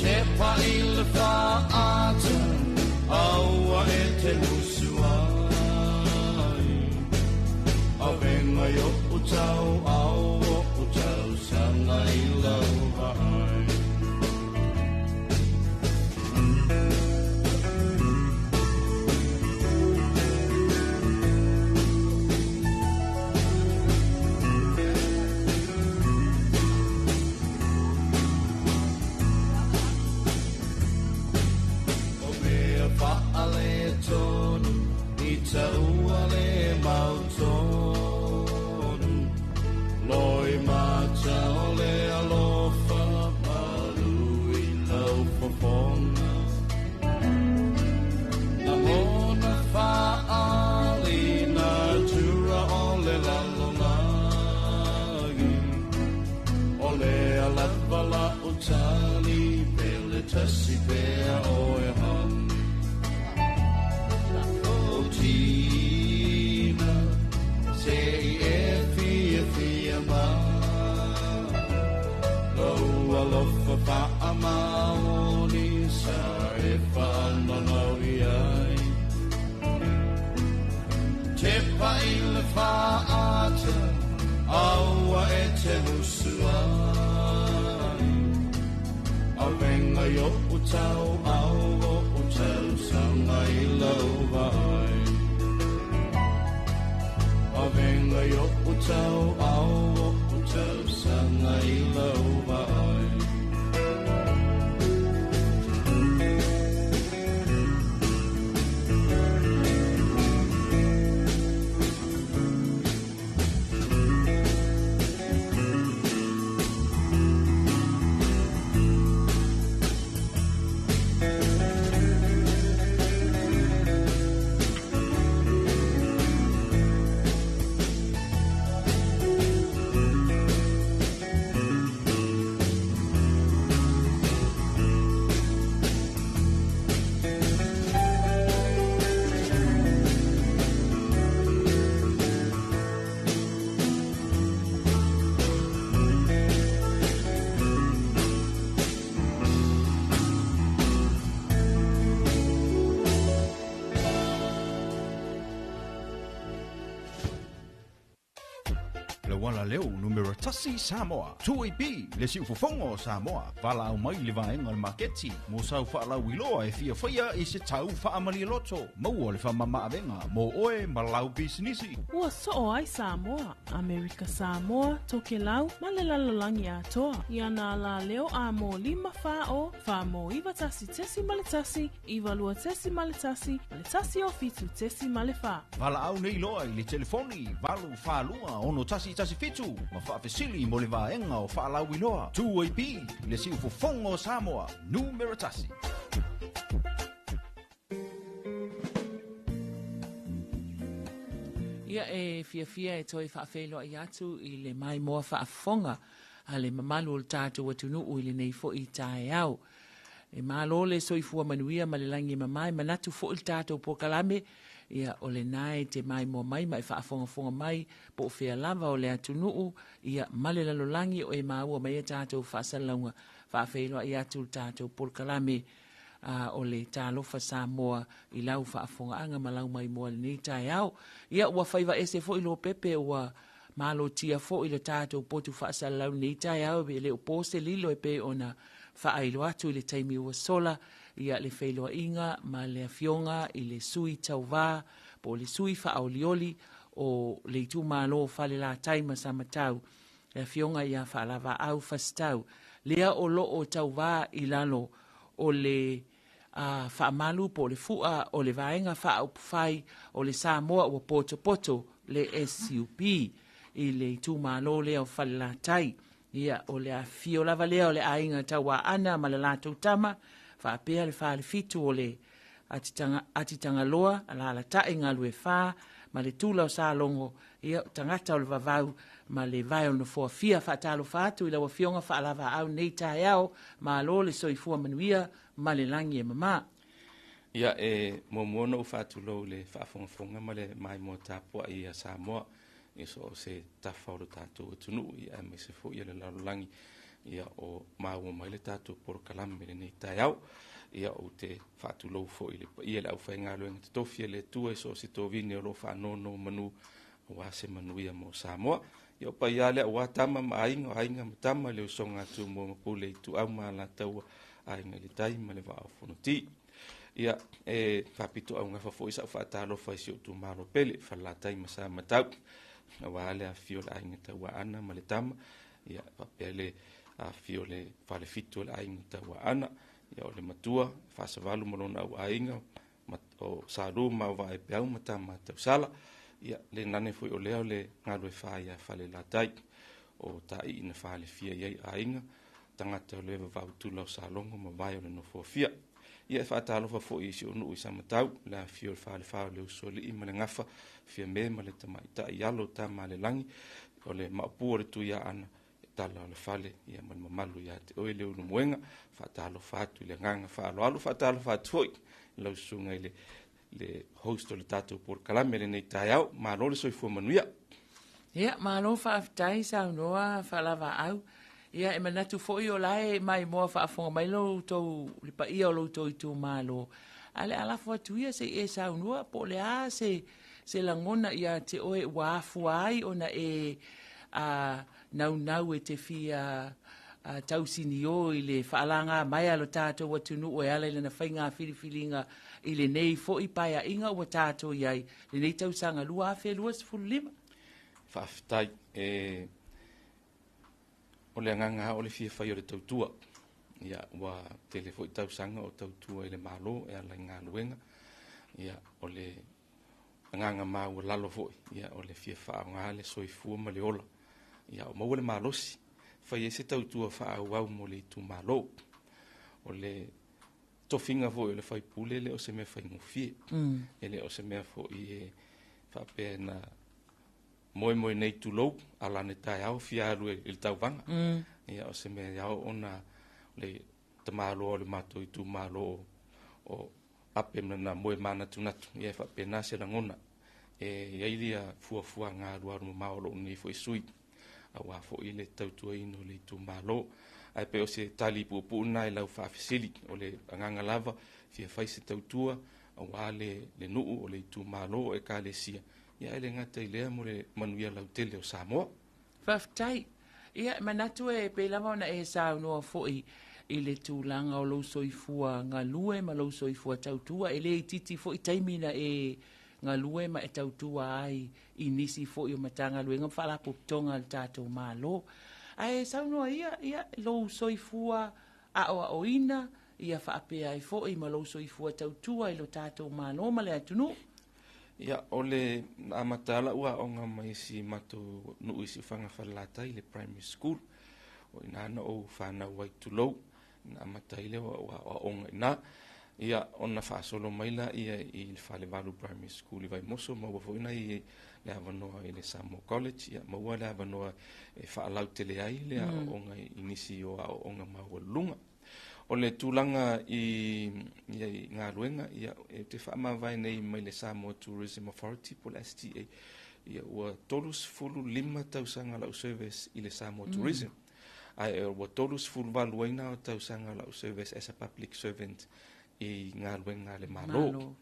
Te pai le whaata, aua e te musu ai. Au venga i o tau, au o tau, sanga i lau vaai. O mea whaale tonu, i taua le mau tonu.
tasi pea oe honey. O tina, se i e fia fia mai, lau alofa whaamaoni sa e whanonau iai. Te paile whaata, aua e te husuai. A venga yo o tau au o o tau sanga i lau vai. A venga yo o tau au o o tau sanga i lau vai.
Wala leo numero tasi Samoa. 2AB le siufofoga o Samoa. Valaau mai le vaega o le maketi mo sau faalauiloa e fiafaia i se tau faamalialoto. Maua le faamamaavega mo oe ma lau pisinisi.
Ua soo ai Samoa, Amerika Samoa, Tokelau, ma le lalolagi atoa. Ia nā la leo a mō 5 4 o, 4 mō 9 1.1, 9 2.1, ma le 1 o 7 0.4.
Valaau nei loa i le telefoni 8 4 2 6 1 1 7 ma faafesili mo le vaega o faalauiloa. 2AB le siufofoga o Samoa, numero tasi.
Ia e fiafia e toe faafeiloai atu i le maimoa faafofoga a le mamalu o le tatou atunuu i lenei foi taeao. E malo le soifua manuia ma le lagi e mama e manatu foi le tatou polokalame, ia o lena e te maimoa mai ma e faafogafoga mai po o fea lava o le atunuu, ia ma le lalolagi o e maua mai a tatou faasalalauga. Faafeiloai atu le tatou polokalame o le Talofa Samoa i lau faafofogaaga ma lau maimoa lenei taeao. Ia ua faiva ese foi Lopepe, ua malotia foi le tatou potu faasalalau lenei taeao, e le o po se lilo e pei ona faailo atu i le taimi ua sola, ia le feiloaiga ma le afioga i le sui tauvā po o le sui faaolioli o le itumalo o Falelatai ma Samatau, le afioga ia Faalavaau Fasitau, lea o loo tauvā i lalo o le faamalu po o le fua o le vaega faaupufai o le Samoa ua potopoto le SUP i le itumalo lea o Falelatai. Ia o le afifio lava lea o le aiga Tauaana ma le latou tama, faapea le falefitu o le Atitagaloa, alalatai galue fa, ma le tula o Salogo, ia tagata o le vavau ma le vae o le nofoa fia. Faatalofa atu i lau afioga Faalavaau nei taeao, malo le soifua manuia ma le lagi e mama.
Ia e muamua ona ou faatulou i le faafogafoga ma le maimoa tapuai ia Samoa i so o se tafa o le tatou atunuu, ia aemaise foi ia le lalolagi, ia o maua mai le tatou polokalame lenei taeao. Ia ou te faatulou foi i le paia le aufaigaluega totofi a le Atua i so o se tovine o lo o faanono manu aua se manuia mo Samoa. Ia o paia lea aua tama ma aiga, o aiga ma tama, le usoga a Tumua ma Pule i Ituau ma Alataua, aiga i le tai ma le vaa o Fonoti. Ia e faapito augafa foi sau faatalofa i si ou itumalo pele, Falelatai ma Samatau, aua le afifio o le aiga Tauaana ma le tama, ia faapea le afifio o le falefitu o le aiga Tauaana, ia o le matua Faasavalu ma lona au aiga, o Salu ma Vaepeau ma tama Tausala, ia le nane foi o lea o le galue fa ia Falelatai, o taii na falefia i ai aiga, tagata o le vavau tula o Salogo ma vae o le nofoafia. Ia e faatalofa foi i si ou nuu i Samatau, le afifio o le falefa o le Usoalii ma le Gafa, Fiame ma le Tamaitai alo o Tama le Lagi, o le maopu o le Tuiaana, tala o le fale ia ma le mamalu ia te oe Leulumoega. Faatalofa atu i le agaga faaaloalo, faatalofa atu foi i lau susuga i le host o le tatou polokalame lenei taeao. Malo le soifua manuia.
Ia, malo faafetai saunoa faalavaau. Ia, e manatu foi o la e maimoa faafofoga mai lo outou, le paia o lo outou itumalo. Ae o le a lafo atu ia se i e saunoa po o le a se lagona ia te oe ua afua ai ona e naunau e te fia tausinio i le faalaga mai a lo tatou atunuu e ala i lana faiga filifiliga i lenei foi paeaiga ua tatou i ai, lenei tausaga 2025.
Faafetai. E o le agaga lava o le fia fai o le tautua. Ia, ua tele foi tausaga o tautua i le Malo e ala i galuega. Ia, o le agaga maualalo foi, ia, o le fia faaaoga le soifua ma le ola. Ia, o maua le malosi, fai ai se tautua faaauau mo le itumalo. O le tofiga foi o le faipule e le o se mea faigofie. E le o se mea foi e faapea na moemoe nei tulou, ala ane taeao fia alu i le tauvaga. Ia, o se mea e ao ona le tamaloa o le matou itumalo o ape ma na moe manatunatu. Ia, e faapena se lagona. E i ai lia fuafuaga alualu mamao o lou nei foi sui, aua foi le tautuaina o le itumalo. Ae pei o se tali puupuu lena i lau faafesili. O le agaga lava, fia fai se tautua, aua le nuu o le itumalo o ekalesia. Ia, e le gata i lea mo le manuia lautele o Samoa.
Faafetai. Ia, e manatu e pei lava ona e saunoa foi i le tulaga o lou soifua galue ma lou soifua tautua. E le itiiti foi taimi na e galue ma e tautua ai i nisi foi o Matagaluega ma Faalapotopotoga a le tatou Malo. Ae saunoa ia, ia, lou soifua aoaoina, ia faapea ai foi ma lou soifua tautua i lo tatou Malo ma le atunuu.
Ia, o le amata lava lau aoga mai si matou nuu i Siufaga Falelatai, le primary school. O ina na ou fanau ai tulou, na amata ai le aoaoga i ina. Ia, ona faasolo mai la ia i le Falevalu Primary School i Vaimoso, maua foi na i le avanoa i le Samoa College, ia maua le avanoa e faalautele ai le aoaoga i nisi o aoaoga maualuluga. O le tulaga i galuega, ia, e te faamavae nei mai le Samoa Tourism Authority po o le STA. Ia, ua 35 tausaga lau service i le Samoa Tourism. Ae ua 38 ai na o tausaga lau service as a public servant i galuega a le Malo.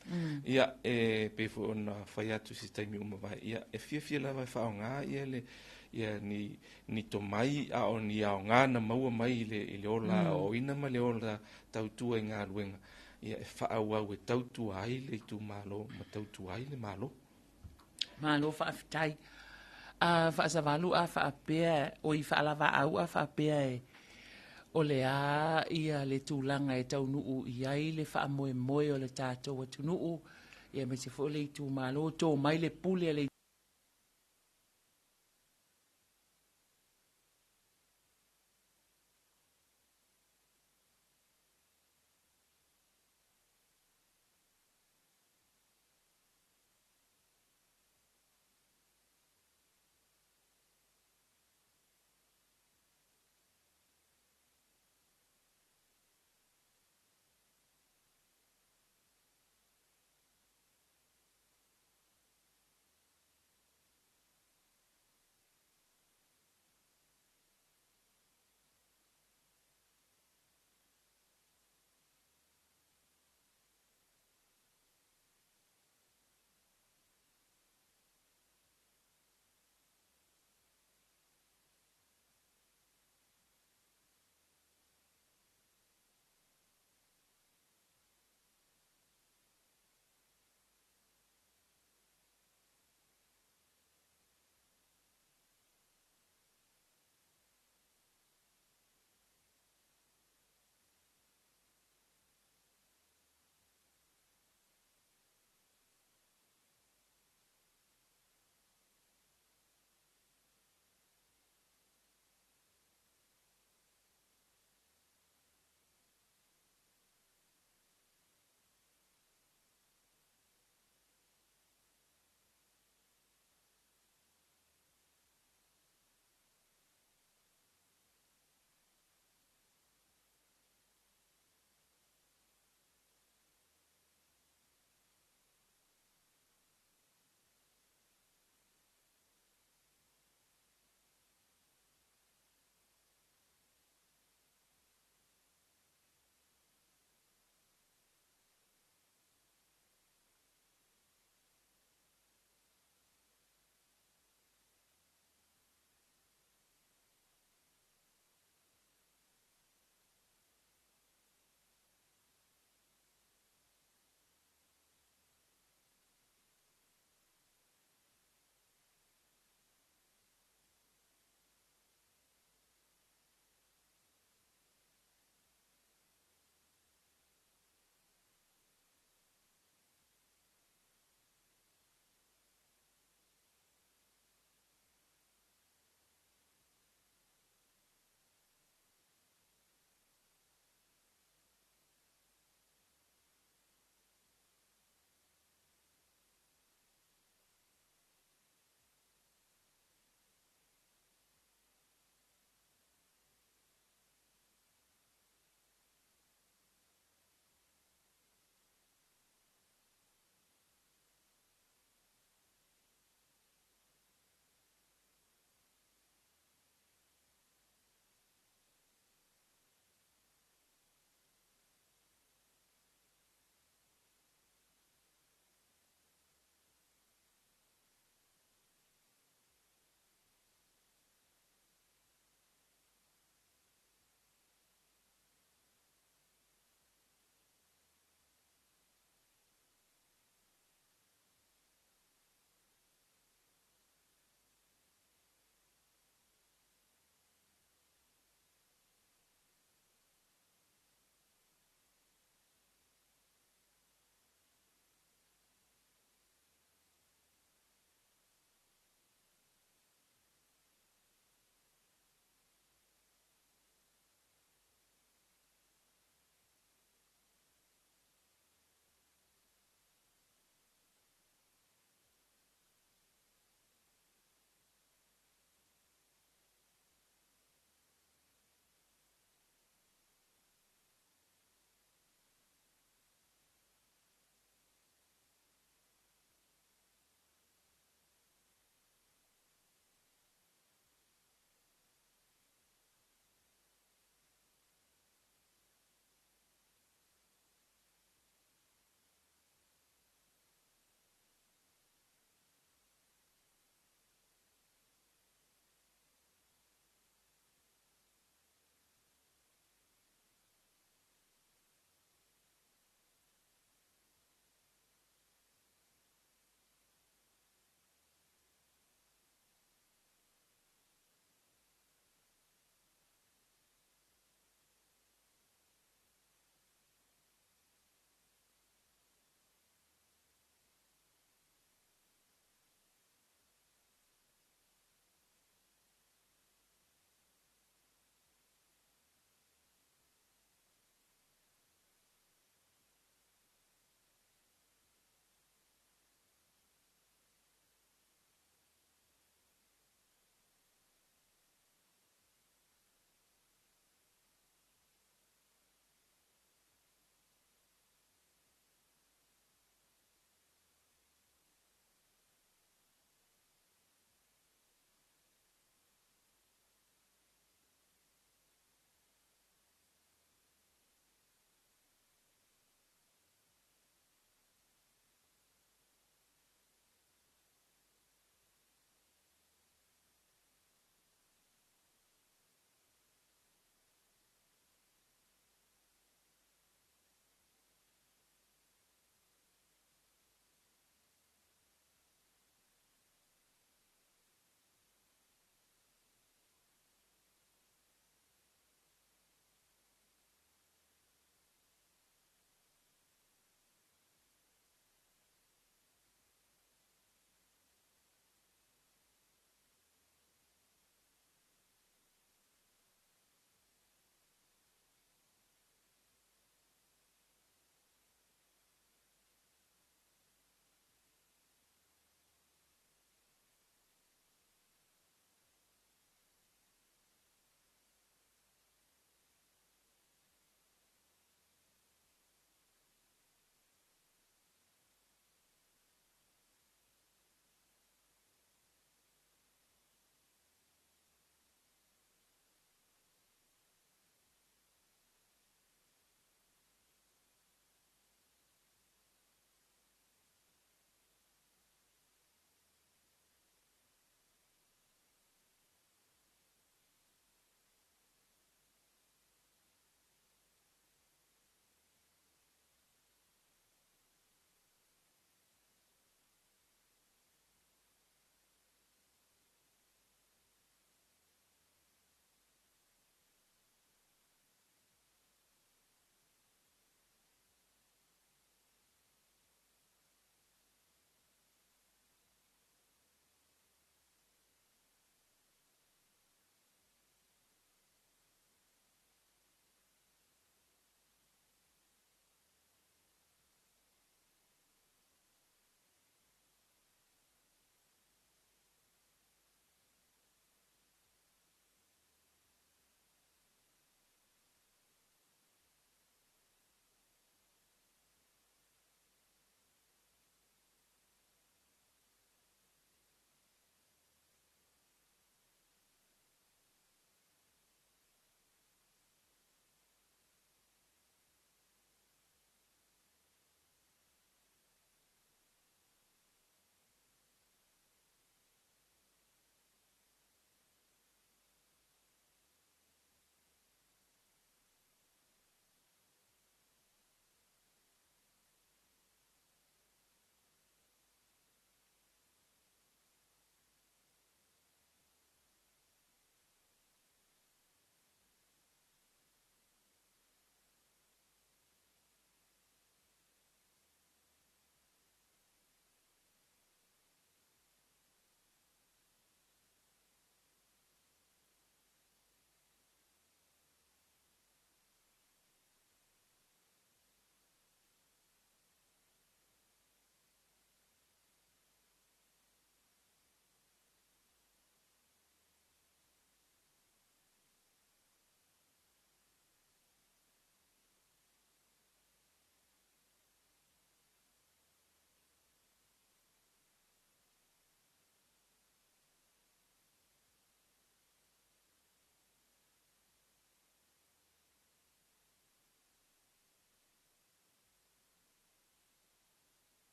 Ia, e pei foi ona fai atu se taimi uma mavae, ia, e fiafia lava e faaaoga ia le ia ni tomai a o ni aoga na maua mai i le ola aoaoina ma le ola tautua i galuega, ia e faaauau e tautua ai le itumalo ma tautua ai le Malo.
Malo faafetai. Faasavalu a faapea, oi faalavaau a faapea e o le a ia le tulaga e taunuu i ai le faamoemoe o le tatou atunuu, ia aemaise foi o le itumalo, to mai le pule a le